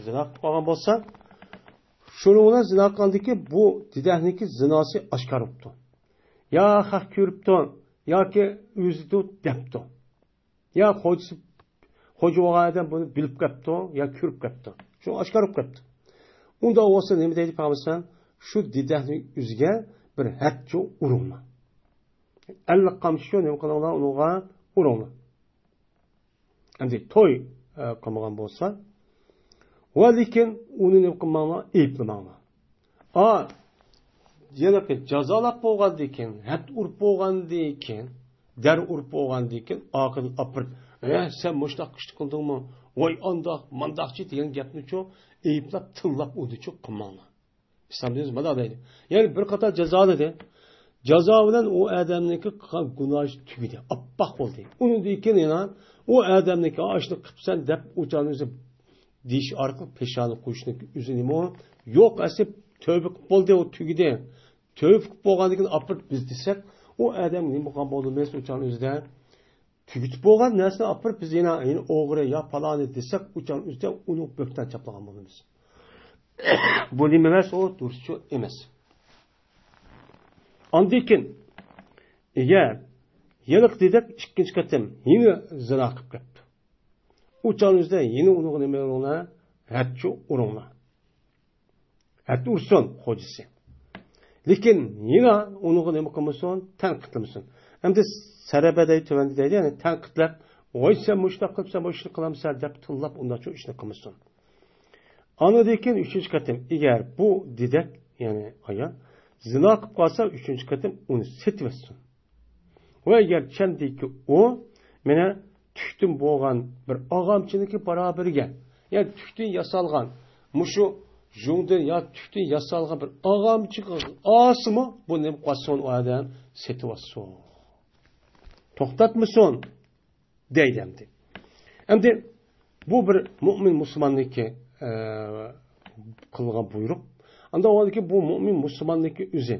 زىنا قىلىپ قالغان بولسا، شۇنىڭ بىلەن زىنا قىلغاندىكى بۇ دېدەكنىڭكى زىناسى ئاشكارا بوپتۇ. يا خەق كۆرۈپتۇ، ياكى ئۆزىدۇ دەپتۇ. يا خوجىسى، خوجا بولغان ئادەم بۇنى بىلىپ قاپتۇ، يا كۆرۈپ قاپتۇ. شۇ ئاشكارا بولۇپ قاپتۇ. ئۇنداق بولسا نېمە دەيدۇ پەيغەمبەر؟ شۇ دېدەكنىڭ ئۆزىگە بىر ھەدچۇ ئۇرۇڭلار. ئەللىك قامچا شۇ نېمە قىلىڭلار، ئۇنىڭغا ئۇرۇڭلار. ئەمدى توي، ئە، قىلمىغان بولسا، ۋە لېكىن ئۇنى نېمە قىلماڭلار، ئەيىبلىمەڭلار. ئا، يەنە جازالاپ بولغاندىن كېيىن، ھەد ئۇرۇپ بولغاندىن كېيىن، دەر ئۇرۇپ بولغاندىن كېيىن، ئارقىدىن ئاپىرىپ، ئە، سەن مۇشۇنداق ئىشنى قىلدىڭمۇ؟ ۋاي ئانداق، مانداقچى دېگەن گەپنىچۇ، ئەيىبلەپ، تىللاپ ئۇنىچۇ قىلماڭلار. ئىسلام دىنىمىز مانا دەيدۇ. يەنى بىر قاتار جازالىدى. جازا بىلەن ئۇ ئادەمنىڭكى قىلغان گۇناھى تۈگىدى، ئاپئاق بولدى. ئۇنىڭدىن كېيىن يەنە ئۇ ئادەمنىڭكى ئاشۇنى قىپسەن دەپ ئۇ چاغنى ئۆزى دېيىش ئارقىلىق پېشانە قويۇشنىڭ ئۆزى نېمە ئۇ؟ يوق، ئەسلى تۆۋە قىلىپ بولدى، ئۇ تۈگىدى. تۆۋە قىلىپ بولغاندىن كېيىن ئاپىرىپ بىز دېسەك، ئۇ ئادەم نېمە قىلغان بولىمىز ئۇ چاغنى ئۆزىدە؟ تۈگىتىپ بولغان نەرسىنى ئاپىرىپ بىز يەنە، يەنە ئوغرى يا پالانى دېسەك، ئۇ چاغنى ئۆزىدە ئۇنى بۆھتان چاپلىغان بولىمىز. بۇ نېمە ئەمەس، ئۇ دۇرۇسچۇ ئەمەس. ئاندىن كېيىن ئەگەر ھېلىقى دېدەك ئىككىنچى قېتىم يەنە زىنا قىلىپ كەپتۇ. ئۇ چاغنىڭ ئۆزىدە يەنە ئۇنىڭغا نېمە قىلىڭلار؟ ھەدچۇ ئۇرۇڭلار. ھەددە ئۇرسۇن خوجىسى. لېكىن يەنە ئۇنىڭغا نېمە قىلمىسۇن؟ تەنقىدلىمىسۇن. ئەمدى سەرەبە دەيدۇ، تۆۋەندە دەيدۇ، يەنى تەنقىدلەپ، ۋاي، سەن مۇشۇنداق قىلىپ، سەن مۇشۇنى قىلامسەن دەپ تىللاپ، ئۇنداق چوڭ ئىشنى قىلمىسۇن. ئاندىن كېيىن ئۈچىنچى قېتىم، ئەگەر بۇ دېدەك، يەنى ئايال زىنا قىلىپ قالسا، ئۈچىنچى قېتىم ئۇنى سېتىۋەتسۇن. ۋە ئەگەر چەمدىكى ئۇ مېنى تۈكتىن بولغان بىر ئاغامچىنىڭكى باراۋىرىگە، يەنى تۈكتىن ياسالغان، مۇشۇ يۇڭدىن يا تۈكتىن ياسالغان بىر ئاغامچىغا ئالسىمۇ، بۇ نېمە قىلسۇن؟ ئۇ ئادەم سېتىۋالسۇن. توختاتمىسۇن. دەيدۇ ئەمدى. ئەمدى بۇ بىر مۇئمىن مۇسۇلماننىڭكى، ئە، قىلغان بۇيرۇق. ئاندىن ئۇنىڭدىكى بۇ مۇئمىن مۇسۇلماننىڭكى ئۆزى،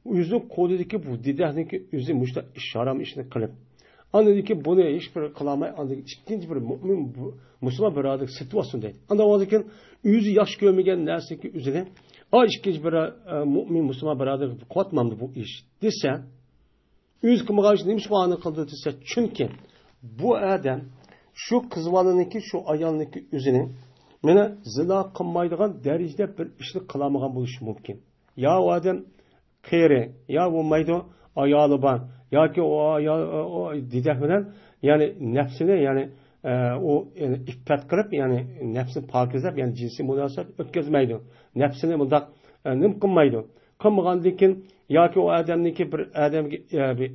ئۆزىنىڭ قولىدىكى بۇ دېدەكنىڭكى ئۆزى مۇشۇنداق ئىش، ھارام ئىشنى قىلىپ، ئاندىن كېيىن بۇنى ھېچ بىر قىلالماي، ئاندىن ئىككىنچى بىر مۇئمىن بۇ، مۇسۇلمان بۇرادەرگە سېتىۋالسۇن دەيدۇ. ئاندىن ئۇنىڭدىن كېيىن ئۆزى ياخشى كۆرمىگەن نەرسىنىڭكى ئۆزىنى، ئا، ئىككىنچى بىر، ئە، مۇئمىن مۇسۇلمان بۇرادەرگە قىلىۋاتمامدۇ بۇ ئىش دېسە، ئۆزى قىلمىغان ئىشنى نېمىشقا ئانا قىلدى دېسە، چۈنكى بۇ ئادەم شۇ قىز بالىنىڭكى، شۇ ئايالنىڭكى ئۆزىنىڭ مانا زىنا قىلمايدىغان دەرىجىدە بىر ئىشنى قىلالمىغان بولۇشى مۇمكىن. يا ئۇ ئادەم قېرى، يا بولمايدۇ، ئايالى بار، ياكى ئۇ ئايال، ئۇ دېدەك بىلەن، يەنى نەپسىنى، يەنى، ئە، ئۇ، يەنى ئىپپەت قىلىپ، يەنى نەپسىنى پاكىزلاپ، يەنى جىنسىي مۇناسىۋەت ئۆتكۈزمەيدۇ. نەپسىنى مۇنداق، ئە، نېمە قىلمايدۇ. قىلمىغاندىن كېيىن ياكى ئۇ ئادەمنىڭكى بىر ئادەمگە، ئە، بىر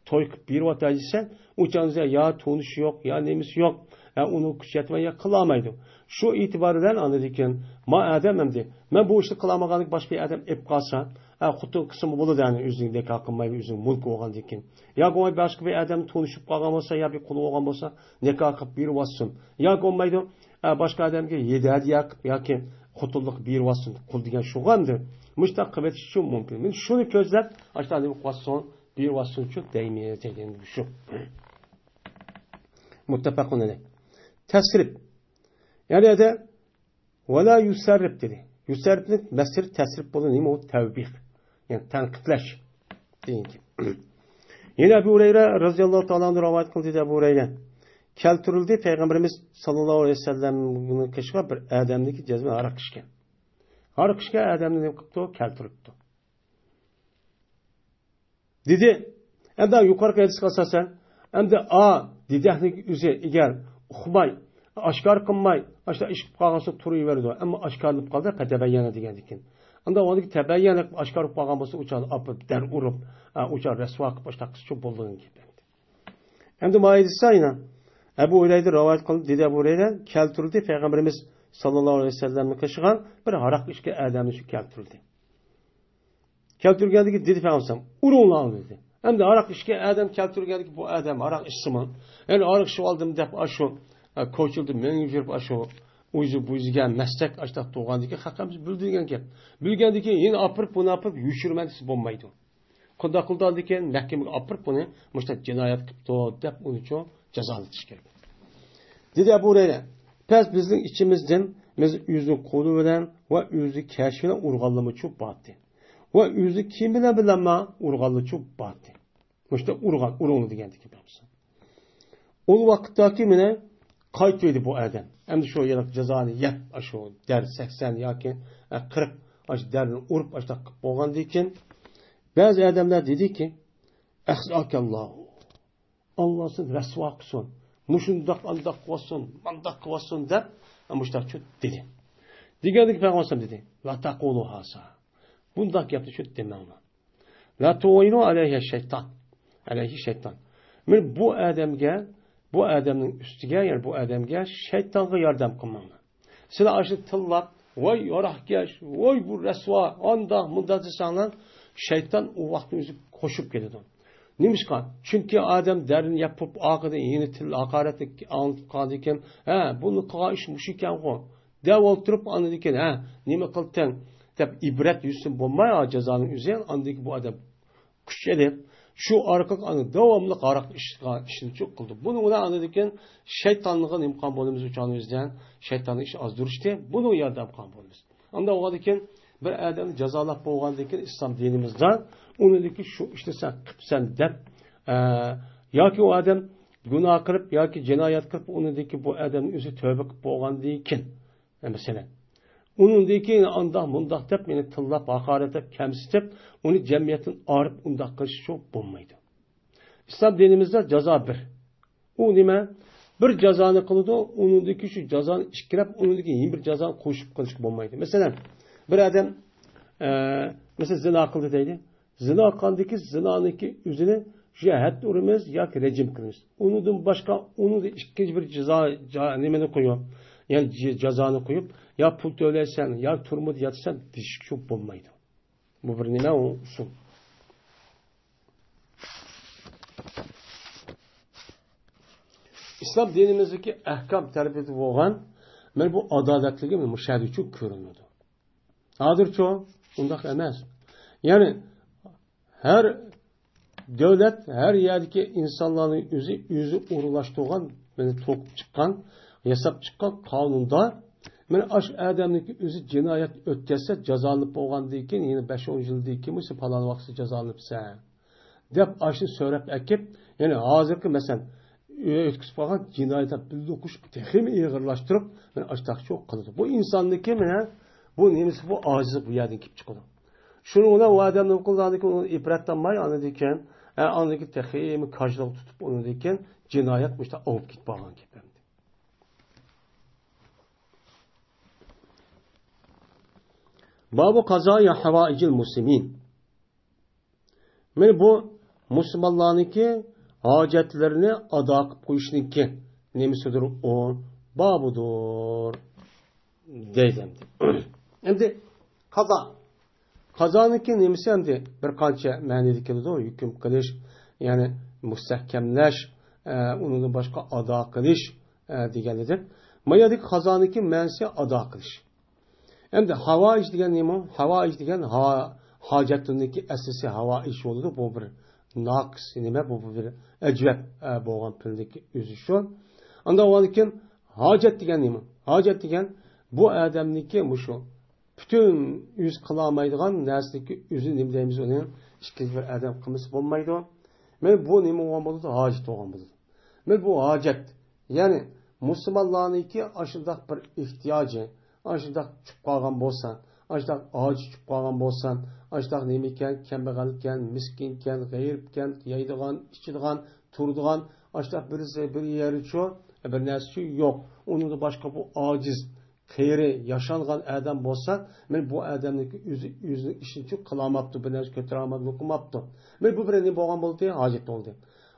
توي قىلىپ بېرىۋاتاي دېسە، ئۇ چاغدا يا تونۇشى يوق، يا نېمىسى يوق، ئە، ئۇنىڭ كۈچى يەتمەي يا قىلالمايدۇ. شۇ ئېتىبار بىلەن ئاندىن كېيىن، ما ئادەم ئەمدى، مەن بۇ ئىشنى قىلالمىغاندىكىن باشقا بىر ئادەم ئېلىپ قالسا، ئە، خوتۇن قىلسىمۇ بولىدۇ، يەنى ئۆزىنىڭ نىكاھ قىلماي، ئۆزىنىڭ مۈلكى بولغاندىن كېيىن. يا بولماي باشقا بىر ئادەم تونۇشۇپ قالغان بولسا، يا بىر قۇلى بولغان بولسا، نىكاھ قىلىپ بېرىۋاتسۇن. يا بولمايدۇ، ئە، باشقا ئادەمگە ھەدىيە قىلىپ ياكى خوتۇنلۇق بېرىۋاتسۇن، قۇل دېگەن شۇغۇ ئەمدى. مۇشۇنداق قىلىۋېتىشى مۇمكىن. مەن شۇنى كۆزلەپ، ئاشۇنداق نېمە قىلىۋاتسۇن، بېرىۋاتسۇنچۇ دەيمىز دېگەن شۇ. مۇتتەپەقۇن ئەلەيھ. تەسرىپ. يەنى ئەدە، ۋەلا يۇسەررىپ دېدى. يۇسەررىپنىڭ مەسدىرى تەسرىپ بولىدۇ. نېمە ئۇ؟ تەۋبىخ. يەنى تەنقىدلەش. دېگەن گەپ. يەنە ئەبۇ ھۇرەيرە رەزىياللاھۇ تائالا ئەنھۇ رىۋايەت قىلدى، دېدى ئەبۇ ھۇرەيرە. كەلتۈرۈلدى، پەيغەمبىرىمىز ساللاللاھۇ ئەلەيھى ۋەسەللەمنىڭ قېشىغا بىر ئادەمنىڭكى جەزمەن ھاراق ئىچكەن. ھاراق ئىچكەن ئادەمنى نېمە قىپتۇ؟ كەلتۈرۈپتۇ. دېدى. ئەمدى يۇقىرىقى ھەدىسكە ئاساسەن، ئەمدى ئا، دېدەكنىڭ ئۆزى ئەگەر ئۇقماي، ئاشكارا قىلماي، ئاشۇنداق ئىش قىلىپ قالغان سوڭ تۇرۇۋېرىدۇ. ئەمما ئاشكارىلىنىپ قالدى، پەتەبەييەنە دېگەندىكىن. ئەمدى ئۇنىڭدىكى تەبەييەنە قىلىپ ئاشكارا قىلىپ قالغان بولسا، ئۇ چاغدا ئاپىرىپ دەر ئۇرۇپ، ئا، ئۇ چاغدا رەسۋا قىلىپ ئاشۇنداق قىلسا چوڭ بولىدىغان گەپ ئەمدى. ئەمدى مايىدىسا يەنە ئەبۇ ھۇرەيرە رىۋايەت قىلدى، دېدى ئەبۇ ھۇرەيرە، كەلتۈرۈلدى، پەيغەمبىرىمىز ساللاللاھۇ ئەلەيھى ۋەسەللەمنىڭ قېشىغا بىر ھاراق ئىچكەن ئادەمنى شۇ كەلتۈرۈلدى. كەلتۈرگەندىكى دېدى پەيغەمبەر، ئۇرۇڭلار دېدى. ئەمدى ھاراق ئىچكەن ئادەم كەلتۈرگەندىكى بۇ ئادەم ھاراق ئىچسىمۇ، يەنى ھاراق ئىچىۋالدىم دەپ ئاشۇ، ئە، كوچىلاردا مېڭىپ يۈرۈپ ئاشۇ ئۇيزى بۇيزىگە مەستەك ئاشۇنداق تۇرغاندىكى خەقىمىز بىلدۈرگەن گەپ. بىلگەندىكى يەنە ئاپىرىپ بۇنى ئاپىرىپ يوشۇرىمەن دېسە بولمايدۇ. قانداق قىلدىكىن مەھكىمىگە ئاپىرىپ بۇنى مۇشۇنداق جىنايەت قىپتۇ دەپ ئۇنى چوڭ جازالىتىش كېرەك. دېدى ئەبۇ ھۇرەيرە، پەس بىزنىڭ ئىچىمىزدىن بىز ئۆزىنىڭ قولى بىلەن ۋە ئۆزىنىڭ كەشى بىلەن ئۇرغانلىرىمۇ چوپ بارتى. ۋە ئۆزى كىيىم بىلەن بىلەنمۇ ئۇرغانلىرى چوپ بارتى. مۇشۇنداق ئۇرغان، ئۇرۇڭلار دېگەندىكىن. ئۇ ۋاقىتتاكى مېنى قايتىۋىدى بۇ ئادەم. ئەمدى شۇ يەنە جازانى يەپ، ئاشۇ دەر سەكسەن ياكى، ئە، قىرىق، ئاشۇ دەرنى ئۇرۇپ، ئاشۇنداق قىلىپ بولغاندىن كېيىن، بەزى ئادەملەر دېدىكى، ئەخزاكەللاھۇ. ئاللا سېنى رەسۋا قىلسۇن. مۇشۇنداق ئانداق قىلىۋاتسۇن، مانداق قىلىۋاتسۇن دەپ، مۇشۇنداق دېدى. دېگەندىكىن پەيغەمبەر دېدى، لا تەقۇلۇ ھازا. بۇنداق گەپنى شۇ دېمەڭلار. لا تۇئىنۇ ئەلەيھى شەيتان. ئەلەيھى شەيتان. مانا بۇ ئادەمگە، بۇ ئادەمنىڭ ئۈستىگە، يەنى بۇ ئادەمگە شەيتانغا ياردەم قىلماڭلار. سىلەر ئاشۇنى تىللاپ، ۋاي ياراقكەش، ۋاي بۇ رەسۋا، ئانداق مۇنداق دېسەڭلار، شەيتان ئۇ ۋاقىتنىڭ ئۆزى قوشۇپ كېلىدۇ. نېمىشقا؟ چۈنكى ئادەم دەرنى يەپ بولۇپ، ئارقىدىن يەنە تىل ھاقارەتنى ئاڭلىتىپ قالغاندىكىن، ھە، بۇنى قىلغان ئىش مۇشۇ ئىكەنغۇ دەپ ئولتۇرۇپ، ئاندىن كېيىن، ھە، نېمە قىلدىڭ دەپ ئىبرەت يۈزىسىدىن بولماي، جازانىڭ ئۆزى، ئاندىن كېيىن بۇ ئادەم كۈچ ئېلىپ، شۇ ئارقىلىق ئانا داۋاملىق ھاراق ئىچىدىغان ئىشنى چوق قىلدى. بۇنىڭ بىلەن ئاندىن كېيىن شەيتانغا نېمە قىلغان بولىمىز؟ ئۇ چاغنىڭ ئۆزىدە شەيتاننىڭ ئىشى ئازدۇرۇشتى. بۇنىڭغا ياردەم قىلغان بولىمىز. ئاندىن ئۇنىڭدىن كېيىن بىر ئادەمنى جازالاپ بولغاندىن كېيىن ئىسلام دىنىمىزدا ئۇنىڭدىكى شۇ ئىشنى سەن قىپسەن دەپ، ئە، ياكى ئۇ ئادەم گۇناھ قىلىپ ياكى جىنايەت قىلىپ، ئۇنىڭدىكى بۇ ئادەمنىڭ ئۆزى تەۋبە قىلىپ بولغاندىن كېيىن، مەسىلەن، ئۇنىڭدىن كېيىن ئانداق مۇنداق دەپ، مېنى تىللاپ، ھاقارەتلەپ، كەمسىتىپ، ئۇنى جەمئىيەتتىن ئايرىپ، ئۇنداق قىلىش شۇ بولمايدۇ. ئىسلام دىنىمىزدا جازا بىر. ئۇ نېمە؟ بىر جازانى قىلىدۇ، ئۇنىڭدىكى شۇ جازانى ئىككىلەپ، ئۇنىڭدىكى يەنە بىر جازانى قوشۇپ قىلىشقا بولمايدۇ. مەسىلەن، بىر ئادەم، ئە، مەسىلەن، زىنا قىلدى دەيلى. زىنا قىلغاندىكى زىنانىڭكى ئۆزىنى يا ھەد ئۇرىمىز ياكى رەجىم قىلىمىز. ئۇنىڭدىن باشقا، ئۇنىڭدا ئىككىنچى بىر جازا، جا-، نېمىنى قويۇپ، يەنى ج-، جازانى قويۇپ، يا پۇل تۆلەيسەن، يا تۈرمىدە ياتىسەن دېيىشكە شۇ بولمايدۇ. بۇ بىر نېمە؟ ئۇ ئۇسۇل. ئىسلام دىنىمىزدىكى ئەھكام تەربىيەسى بولغان مانا بۇ ئادالەتلىكى مۇشۇ يەردە كۆرۈنىدۇ. ھازىرچۇ ئۇنداق ئەمەس. يەنى ھەر دۆلەت، ھەر يەردىكى ئىنسانلارنىڭ ئۆزى، ئۆزى ئورۇنلاشتۇرغان، مانا توقۇپ چىققان، ياساپ چىققان قانۇندا، مانا ئاشۇ ئادەمنىڭكى ئۆزى جىنايەت ئۆتكەزسە، جازالىنىپ بولغاندىن كېيىن، يەنە بەش-ئون يىلدىن كېيىن، مۇشۇ پالان ۋاقىتتا جازالىنىپسەن، دەپ ئاشۇنى سۆرەپ ئەكىپ، يەنى ھازىرقى، مەسىلەن، ئۆتكۈزۈپ قالغان جىنايەتنى بىللە قوشۇپ، تېخىمۇ ئېغىرلاشتۇرۇپ، مانا ئاشۇنداق قىلىدۇ. بۇ ئىنساننىڭكى، مانا بۇ نېمىسى، بۇ ئاجىزلىق بۇ يەردىن كېلىپ چىقىدۇ. شۇنىڭ بىلەن ئۇ ئادەم نېمە قىلىدۇ؟ ئاندىن كېيىن ئۇنى ئىبرەت ئالماي، ئاندىن كېيىن، ئە، ئاندىن كېيىن تېخىمۇ كاجلىق تۇتۇپ، ئۇنىڭدىن كېيىن جىنايەت مۇشۇنداق ئاۋۇپ كېتىپ قالغان گەپ ئەمدى. بابۇ قازائى ھاۋائىجىل مۇسلىمىن. مانا بۇ مۇسۇلمانلارنىڭكى ھاجەتلىرىنى ئادا قىلىپ قويۇشنىڭكى نېمىسىدۇر ئۇ؟ بابىدۇر. دەيدۇ ئەمدى. ئەمدى قازا. قازانىڭكى نېمىسى ئەمدى بىر قانچە مەنىدە كېلىدۇ. ھۆكۈم قىلىش، يەنى مۇستەھكەملەش، ئە، ئۇنىڭدىن باشقا ئادا قىلىش، ئە، دېگەن ئىدى. ما يەردىكى قازانىڭكى مەنىسى ئادا قىلىش. ئەمدى ھاۋائىج دېگەن نېمە؟ ھاۋائىج دېگەن ھا-، ھاجەتلىرىنىڭكى ئەسلىسى ھاۋائىج بولىدۇ. بۇ بىر ناقىس نېمە، بۇ بىر ئەجەب، ئە، بولغان پېئىلنىڭكى ئۆزى شۇ. ئاندىن ئۇنىڭدىن كېيىن ھاجەت دېگەن نېمە؟ ھاجەت دېگەن بۇ ئادەمنىڭكى مۇشۇ پۈتۈن ئۆزى قىلالمايدىغان نەرسىنىڭكى ئۆزىنى نېمە دەيمىز ئۇنى؟ ئىككىنچى بىر ئادەم قىلمىسا بولمايدۇ. مانا بۇ نېمە بولغان بولىدۇ؟ ھاجەت بولغان بولىدۇ. مانا بۇ ھاجەت. يەنى مۇسۇلمانلارنىڭكى ئاشۇنداق بىر ئېھتىياجى، ئاشۇنداق چۈشۈپ قالغان بولسا، ئاشۇنداق ھاجىتى چۈشۈپ قالغان بولسا، ئاشۇنداق نېمىكەن، كەمبەغەلكەن، مىسكىنكەن، غېرىبكەن، يەيدىغان، ئىچىدىغان، تۇرىدىغان، ئاشۇنداق بىرسى، بىر يېرىچۇ، بىر نەرسىچۇ يوق. ئۇنىڭدىن باشقا بۇ ئاجىز، قېرى، ياشانغان ئادەم بولسا، مەن بۇ ئادەمنىڭكى ئۆزى، ئۆزىنىڭ ئىشىنىچۇ قىلالماپتۇ، بىر نەرسە كۆتۈرەلمەپتۇ، قىلماپتۇ. مەن بۇ بىر نېمە بولغان بولدى؟ ھاجەت بولدى.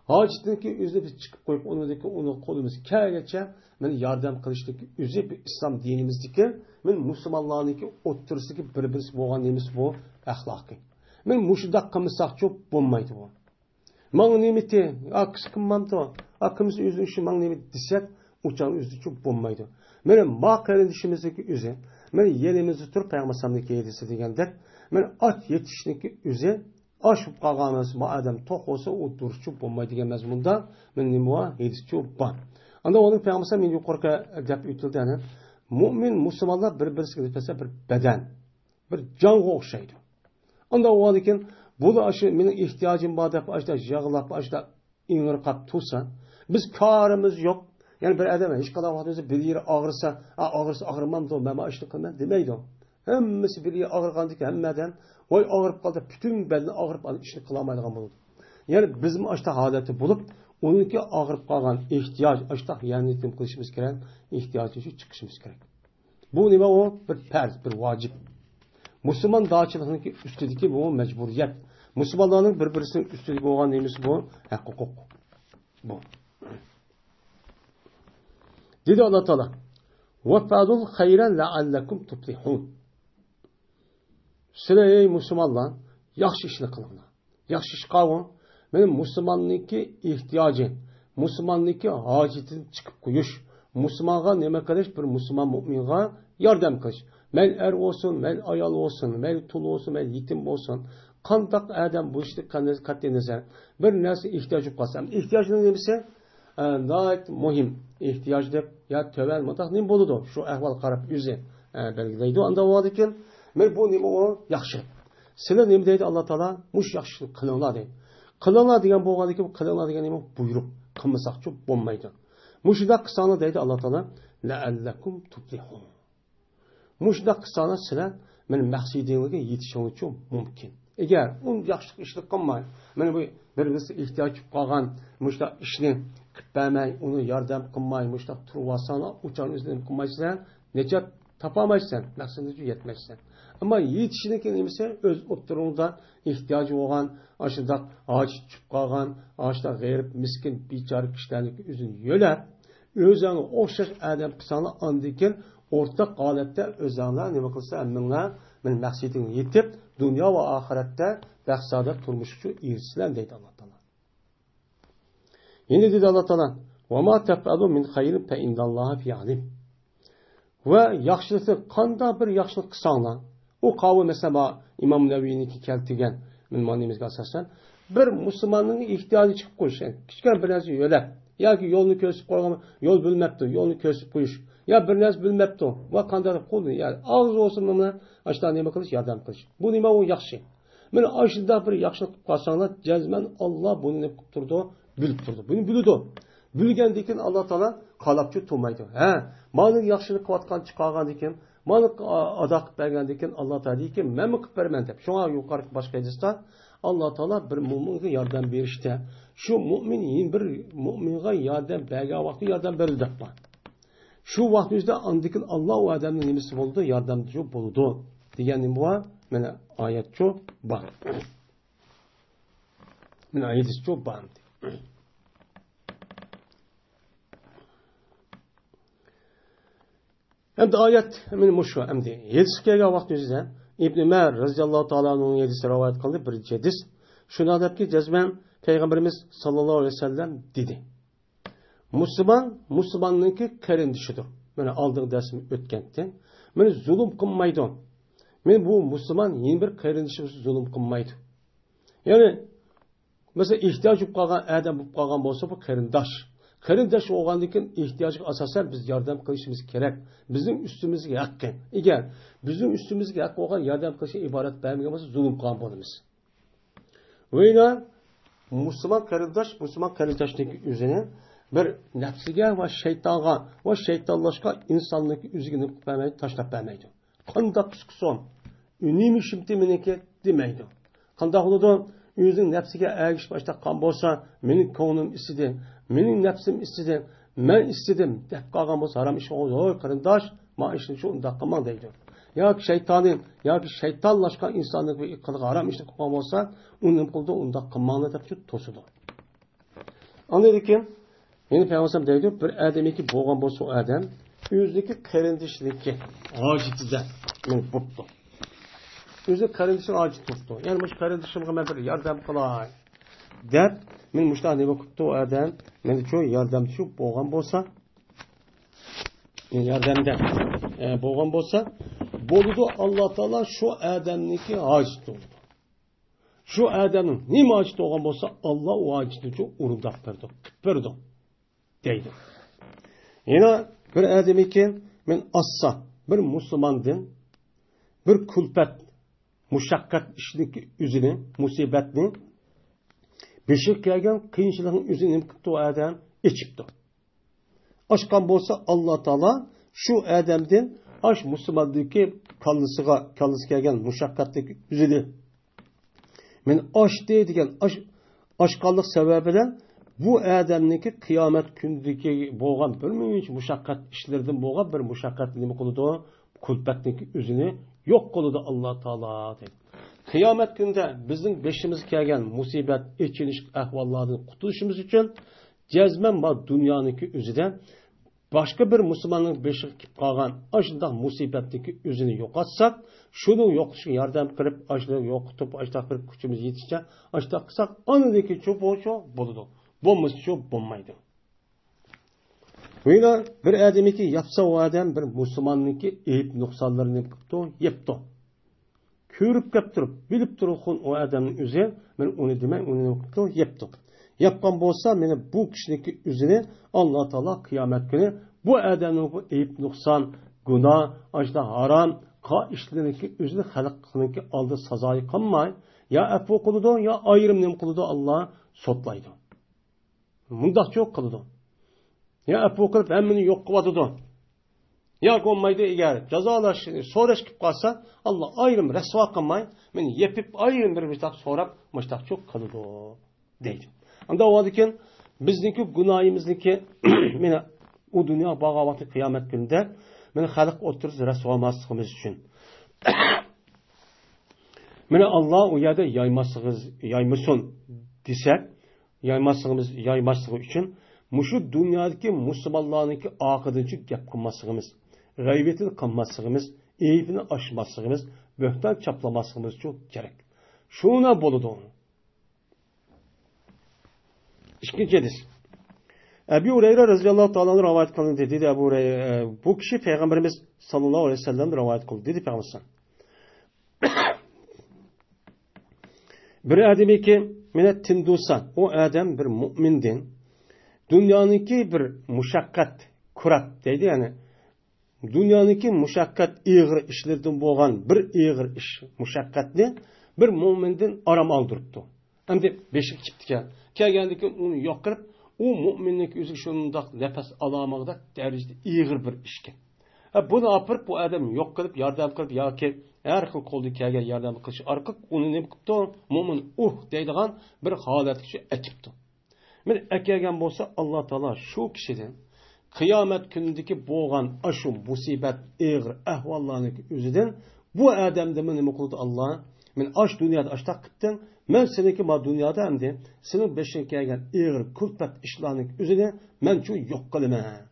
ھاجىتىنىڭكى ئۆزىنى بىز چىقىپ قويۇپ، ئۇنىڭدىكى ئۇنىڭ قولىمىز كەلگەنچە مەن ياردەم قىلىشنىڭكى ئۆزى بىر ئىسلام دىنىمىزدىكى، مەن مۇسۇلمانلارنىڭكى ئوتتۇرىسىدىكى بىر-بىرسى بولغان نېمىسى بۇ ئەخلاقى. مەن مۇشۇنداق قىلمىساقچۇ بولمايدۇ بۇ. ماڭا نېمىتى، ئاكىسى قىلمامدۇ، ئاكىمىز ئۆزىنىڭ ئىشى ماڭا نېمە دېسەك، ئۇ چاغ ئۆزىچۇ بولمايدۇ. مانا ما قېرىندىشىمىزنىڭكى ئۆزى، مانا يېنىمىزدا تۇرۇپ پەيغەمبەرسەمنىڭكى ھەدىسى دېگەندەك، مانا ئاچ يېتىشنىڭكى ئۆزى، ئاچ بولۇپ قالغان بولسا، ما ئادەم توق بولسا، ئۇ دۇرۇسچۇ بولمايدۇ دېگەن مەزمۇندا، مانا نېمە بار؟ ھەدىسچۇ بار. ئاندىن ئۇنىڭ پەيغەمبەرسەم يۇقىرىقى گەپ ئۆتۈلدى، يەنى مۇئمىن، مۇسۇلمانلار بىر-بىرسىگە نېسبەتەن بىر بەدەن. بىر جانغا ئوخشايدۇ. ئانداق بولغاندىن كېيىن، بۇلا ئاشۇ مېنىڭ ئېھتىياجىم بار دەپ، ئاشۇنداق يىغلاپ، ئاشۇنداق ئىڭرىقاپ تۇرسا، بىز كارىمىز يوق. يەنى بىر ئادەم ھېچقانداق ۋاقىتتا بىر يېرى ئاغرىسا، «ئا، ئاغرىسا ئاغرىمامدۇ، مەن مانا ئىشنى قىلىمەن» دېمەيدۇ. ھەممىسى بىر يېرى ئاغرىغاندىكىن ھەممە ئادەم، «ۋاي، ئاغرىپ قالدى» دەپ پۈتۈن بەدىنى ئاغرىپ، ئانا ئىشنى قىلالمايدىغان بولىدۇ. يەنى بىزمۇ ئاشۇنداق ھالەتتە بولۇپ، ئۇنىڭكى ئاغرىپ قالغان ئېھتىياج، ئاشۇنداق يەنى نېمە قىلىشىمىز كېرەك؟ ئېھتىياجنى شۇ چىقىشىمىز كېرەك. بۇ نېمە ئۇ؟ بىر پەرز، بىر ۋاجىپ. مۇسۇلمان داچىلىقنىڭكى ئۈستىدىكى بۇ مەجبۇرىيەت. مۇسۇلمانلارنىڭ بىر-بىرىسىنىڭ ئۈستىدە بولغان نېمىسى بۇ؟ ھەق ھوقۇق. بۇ. دېدى ئاللا تائالا، «ۋەفئەلۇل خەيرە لەئەللەكۇم تۇفلىھۇن.» سىلەر، ئەي مۇسۇلمانلار، ياخشى ئىشنى قىلىڭلار. ياخشى ئىش قاۋۇ. مانا مۇسۇلماننىڭكى ئېھتىياجى، مۇسۇلماننىڭكى ھاجىتىدىن چىقىپ قويۇش، مۇسۇلمانغا نېمە قىلىش، بىر مۇسۇلمان مۇئمىنغا ياردەم قىلىش. مەيلى ئەر بولسۇن، مەيلى ئايال بولسۇن، مەيلى تۇل بولسۇن، مەيلى يېتىم بولسۇن. قانداق ئادەم بولۇشىدىن قەتئىي نەزەر، بىر نەرسە ئېھتىياج بولۇپ قالسا، ئەمدى ئېھتىياجنىڭ نېمىسى؟ ئە، ناھايىتى مۇھىم. ئېھتىياج دەپ يا تۆۋەن، مۇنداق نېمە بولىدۇ؟ شۇ ئەھۋالغا قاراپ ئۆزى، ئە، بەلگىلەيدۇ. ئانداق بولغاندىكىن مانا بۇ نېمە ئۇ؟ ياخشى. سىلەر نېمە دەيدۇ ئاللا تائالا؟ مۇشۇ ياخشىلىقنى قىلىڭلار دەيدۇ. قىلىڭلار دېگەن بولغاندىكىن، بۇ قىلىڭلار دېگەن نېمە؟ بۇيرۇق. قىلمىساقچۇ بولمايدۇ. مۇشۇنداق قىلساڭلار دەيدۇ ئاللا تائالا، لەئەللەكۇم تۇپلىھۇن. مۇشۇنداق قىلساڭلار سىلەر مېنىڭ مەقسىتىڭلارغا يېتىشىڭلارچۇ مۇمكىن. ئەگەر ئۇ ياخشىلىق ئىشلار قىلماي، مانا بۇ بىر بىرسى ئېھتىياج چۈشۈپ قالغان مۇشۇنداق ئىشنى قىلىپ بەرمەي، ئۇنى ياردەم قىلماي، مۇشۇنداق تۇرۇۋالساڭلار، ئۇ چاغنى ئۆزىنى قىلمايسىلەر، نەجات تاپالمايسەن، مەقسىتىڭگە يەتمەيسەن. ئەمما يېتىشىنىڭكى نېمىسى؟ ئۆز ئوتتۇرىڭدا ئېھتىياجى بولغان، ئاشۇنداق ھاجەت چۈشۈپ قالغان، ئاشۇنداق غېرىب، مىسكىن، بىچارە كىشىلەرنىڭكى ئۆزىنى يۆلەپ، ئۆزۈڭگە ئوخشاش ئادەم قىلساڭلار، ئاندىن كېيىن ئورتاق ھالەتتە ئۆزۈڭلار نېمە قىلسا، ھەممىڭلار مېنىڭ مەقسىتىمگە يېتىپ، دۇنيا ۋە ئاخىرەتتە بەخت-سائادەت تۇرمۇشقا ئېرىشىسىلەر دەيدۇ ئاللا تائالا. يەنە دېدى ئاللا تائالا، ۋەما تەفئەلۇ مىن خەيرىن فەئىننەللاھە بىھى ئالىم. ۋە ياخشىلىقنى، قانداق بىر ياخشىلىق قىلساڭلار، ئۇ قاۋۇل، مەسىلەن، بار ئىمام نەۋىينىڭكى كەلتۈرگەن مۇنۇ نېمىسىگە ئاساسەن، بىر مۇسۇلماننىڭ ئېھتىياجى چىقىپ قويۇش، يەنى كىچىككىنە بىر نەرسە يۆلەپ ياكى يولنى كۆرسىتىپ قويغان، يول بىلمەپتۇ، يولنى كۆرسىتىپ قويۇش، يا بىر نەرسە بىلمەپتۇ ۋە قانداق قىلدى، يا ئاغزى بولسۇن، مانا ئاشۇنداق نېمە قىلىش، ياردەم قىلىش. بۇ نېمە؟ ئۇ ياخشى. مانا ئاشۇنداق بىر ياخشىلىق قىلىپ قالساڭلار، جەزمەن ئاللا بۇنى نېمە قىلىپ تۇرىدۇ؟ بىلىپ تۇرىدۇ. بۇنى بىلىدۇ. بىلگەندىن كېيىن ئاللا تائالا قالاپچۇ تۇرمايدۇ. ھە، مانا ياخشىلىق قىلىۋاتقان چىقارغاندىن كېيىن، مانا ئادا قىلىپ بەرگەندىن كېيىن ئاللا تائالا دەيدىكى، مەنمۇ قىلىپ بېرىمەن دەپ. شۇڭا يۇقىرىقى باشقا ھەدىستە ئاللا تائالا بىر مۆمىنگە ياردەم بېرىشتە، شۇ مۆمىن يەنە بىر مۆمىنغا ياردەم بەرگەن ۋاقتى ياردەم بېرىدۇ دەپ بار. شۇ ۋاقىت ئۆزىدە ئاندىن كېيىن ئاللا ئۇ ئادەمنىڭ نېمىسى بولىدۇ؟ ياردەمچى بولىدۇ دېگەن نېمە بار؟ مانا ئايەتچۇ بار. مانا ھەدىسچۇ بار. ئەمدى ئايەت مانا مۇشۇ. ئەمدى ھەدىسكە كەلگەن ۋاقىت ئۆزىدە ئىبن ئۆمەر رەزىياللاھۇ تائالا ئەنھۇنىڭ ھەدىسى رىۋايەت قىلدى، بىرىنچى ھەدىس. شۇنداق دەپكى، جەزمەن پەيغەمبىرىمىز ساللاللاھۇ ئەلەيھى ۋەسەللەم دېدى. مۇسۇلمان مۇسۇلماننىڭكى قېرىندىشىدۇر. مانا ئالدىنقى دەرسىمىز ئۆتكەنتى. مانا زۇلۇم قىلمايدۇ. مانا بۇ مۇسۇلمان يەنە بىر قېرىندىشىغا زۇلۇم قىلمايدۇ. يەنى، مەسىلەن، ئېھتىياج بولۇپ قالغان ئادەم بولۇپ قالغان بولسا، بۇ قېرىنداش. قېرىنداش بولغاندىن كېيىن ئېھتىياجغا ئاساسەن بىز ياردەم قىلىشىمىز كېرەك. بىزنىڭ ئۈستىمىزدىكى ھەققى. ئەگەر بىزنىڭ ئۈستىمىزدىكى ھەققى بولغان ياردەم قىلىشقا ئىبارەت بەرمىگەن بولسا، زۇلۇم قىلغان بولىمىز. ۋە يەنە مۇسۇلمان قېرىنداش، مۇسۇلمان قېرىنداشنىڭ ئۆزىنى بىر نەپسىگە ۋە شەيتانغا ۋە شەيتانلاشقا ئىنساننىڭ ئۆزىگە نېمە قىلىپ بەرمەيدۇ، تاشلاپ بەرمەيدۇ. قانداق قىلسا قىلسۇن، ئۈنۈمى شىمتى مېنىڭكى دېمەيدۇ. قانداق بولىدۇ؟ ئۆزىنىڭ نەپسىگە ئەگىشىپ ئاشتاق قىلغان بولسا، مېنىڭ كۆڭلۈم ئىستىدى، مېنىڭ نەپسىم ئىستىدى، مەن ئىستىدىم دەپ قالغان بولسا، ھارام ئىش قىلغان، ھوي قېرىنداش، ما ئىشنى شۇ ئۇنداق قىلماڭ دەيدۇ. ياكى شەيتانى، ياكى شەيتانلاشقان ئىنساننىڭ بىر قىلغان ھارام ئىشنى قىلغان بولسا، ئۇ نېمە قىلىدۇ؟ ئۇنداق قىلماڭلار دەپ شۇ توسىدۇ. ئاندىن كېيىن يەنە پەيغەمبەر دەيدۇ، بىر ئادەمنىڭكى بولغان بولسا، ئۇ ئادەم ئۆزىنىڭكى قېرىندىشىنىڭكى ھاجىتىدە مەن بوپتۇ. ئۆزى قېرىندىشىنىڭ ھاجىتى تۇرۇپتۇ. يەنى مۇشۇ قېرىندىشىمغا مەن بىر ياردەم قىلاي دەپ، مەن مۇشۇنداق نېمە قىپتۇ ئۇ ئادەم، مەن شۇ ياردەمچى بولغان بولسا، ياردەمدە، ئە، بولغان بولسا، بولىدۇ، ئاللا تائالا شۇ ئادەمنىڭكى ھاجىتى تۇرىدۇ. شۇ ئادەمنىڭ نېمە ھاجىتى بولغان بولسا، ئاللا ئۇ ھاجىتىنى ئورۇنداپ بېرىدۇ، قىلىپ بېرىدۇ، دەيدۇ. يەنە بىر ئادەمكى، مەن ئاسسا بىر مۇسۇلماندىن بىر كۈلپەت، مۇشەققەت ئىشنىڭكى ئۆزىنى، مۇسىبەتنى، بېشىغا كەلگەن قىيىنچىلىقنىڭ ئۆزىنى نېمە قىپتۇ ئۇ ئادەم؟ ئېچىپتۇ. ئاچقان بولسا، ئاللا تائالا شۇ ئادەمدىن ئاش مۇسۇلماندىكى كاللىسىغا، كاللىسىغا كەلگەن مۇشەققەتلىك ئۈزىدى. مەن ئاشتى دېگەن ئاش، ئاشقانلىق سەۋەبى بىلەن بۇ ئادەمنىڭكى قىيامەت كۈنىدىكى بولغان بىر مۇنچە مۇشەققەت ئىشلىرىدىن بولغان بىر مۇشەققەت نېمە قىلىدۇ؟ كۈلپەتنىڭكى ئۆزىنى يوق قىلىدۇ ئاللا تائالا، دەيدۇ. قىيامەت كۈنىدە بىزنىڭ بېشىمىزغا كەلگەن مۇسىبەت، ئېچىنىش ئەھۋاللاردىن قۇتۇلۇشىمىز ئۈچۈن جەزمەن ما دۇنيانىڭكى ئۆزىدە باشقا بىر مۇسۇلماننىڭ بېشىغا كېلىپ قالغان ئاشۇنداق مۇسىبەتنىڭكى ئۆزىنى يوقاتساق، شۇنىڭ يوقىتىشىغا ياردەم قىلىپ، ئاشۇنى يوقىتىپ، ئاشۇنداق قىلىپ كۈچىمىز يېتىشىچە ئاشۇنداق قىلساق، ئاندىن كېيىن شۇ بولسا بولىدۇ، بولمىسا شۇ بولمايدۇ. ۋىنا بىر ئادەمنىڭكى ياپسا ئۇ ئادەم بىر مۇسۇلماننىڭكى ئەيىب نۇقسانلىرىنى قىپتۇ، يەپتۇ. كۆرۈپ كەپ تۇرۇپ، بىلىپ تۇرۇپ خۇن ئۇ ئادەمنىڭ ئۆزى، مەن ئۇنى دېمەي، ئۇنى قىپتۇ، يەپتۇ. ياپقان بولسا، مانا بۇ كىشىنىڭكى ئۆزىنى ئاللا تائالا قىيامەت كۈنى بۇ ئادەمنىڭ بۇ ئەيىب نۇقسان، گۇناھ، ئاشۇنداق ھارام، قىلغان ئىشلىرىنىڭكى ئۆزىنى خەلقنىڭكى ئالدىدا سازايى قالماي، يا ئەپۇ قىلىدۇ، يا ئايرىم نېمە قىلىدۇ، ئاللا سوتلايدۇ. مۇنداقچۇ قىلىدۇ. يا ئەپۇ قىلىپ ھەممىنى يوق قىلىۋاتىدۇ. ياكى بولمايدۇ، ئەگەر جازالاش، سوراش كېلىپ قالسا، ئاللا ئايرىم رەسۋا قىلماي، مېنى يېپىپ ئايرىم بىر مۇشتاق سوراپ، مۇشتاقچۇ قىلىدۇ دەيدۇ. ئاندا بولغاندىكىن بىزنىڭكى گۇناھىمىزنىڭكى مانا ئۇ دۇنيا بارغان ۋاقتى قىيامەت كۈنىدە مانا خەلق ئوتتۇرىسىدا رەسۋا بولماسلىقىمىز ئۈچۈن. مانا ئاللا ئۇ يەردە يايماسلىقىمىز، يايمىسۇن دېسەك، يايماسلىقىمىز، يايماسلىقى ئۈچۈن مۇشۇ دۇنيادىكى مۇسۇلمانلارنىڭكى ئارقىدىنچۇ گەپ قىلماسلىقىمىز، غەيۋىتىنى قىلماسلىقىمىز، ئەيىبىنى ئاچماسلىقىمىز، بۆھتان چاپلىماسلىقىمىزچۇ كېرەك. شۇنا بولىدۇ. ئىككىنچى ھەدىس. ئەبۇ ھۇرەيرە رەزىياللاھۇ تائالا ئەنھۇ رىۋايەت قىلدى، دېدى ئەبۇ ھۇرەيرە، بۇ كىشى پەيغەمبىرىمىز ساللاللاھۇ ئەلەيھى ۋەسەللەمدىن رىۋايەت قىلدى، دېدى پەيغەمبەر. بىر ئادەمكى مىنە تىندۇسا، ئۇ ئادەم بىر مۇئمىندىن دۇنيانىڭكى بىر مۇشەققەت، كۇرات دەيدۇ، يەنى دۇنيانىڭكى مۇشەققەت ئېغىر ئىشلىرىدىن بولغان بىر ئېغىر ئىش، مۇشەققەتنى بىر مۇئمىندىن ئارام ئالدۇرۇپتۇ. ئەمدى بېشىغا كېلىپتىكەن. كەلگەندىن كېيىن ئۇنى يوق قىلىپ، ئۇ مۇئمىننىڭكى ئۆزىگە شۇنداق نەپەس ئالالمىغۇدەك دەرىجىدە ئېغىر بىر ئىشكەن. ھە، بۇنى ئاپىرىپ، بۇ ئادەم يوق قىلىپ، ياردەم قىلىپ ياكى ھەر خىل قولدىن كەلگەن ياردەم قىلىش ئارقىلىق ئۇنى نېمە قىپتۇ؟ مۇئمىن ئۇھ دەيدىغان بىر ھالەتكىچە ئەكىپتۇ. مانا ئەكەلگەن بولسا، ئاللا تائالا شۇ كىشىدىن قىيامەت كۈنىدىكى بولغان ئاشۇ مۇسىبەت، ئېغىر ئەھۋاللارنىڭ ئۆزىدىن بۇ ئادەمدىنمۇ نېمە قىلىدۇ ئاللا؟ مەن ئاش دۇنيادا ئاشتاق قىپتىڭ، مەن سېنىڭكى ما دۇنيادا ئەمدى سېنىڭ بېشىڭغا كەلگەن ئېغىر كۈلپەت ئىشلارنىڭ ئۆزىنى مەنچۇ يوق قىلىمەن.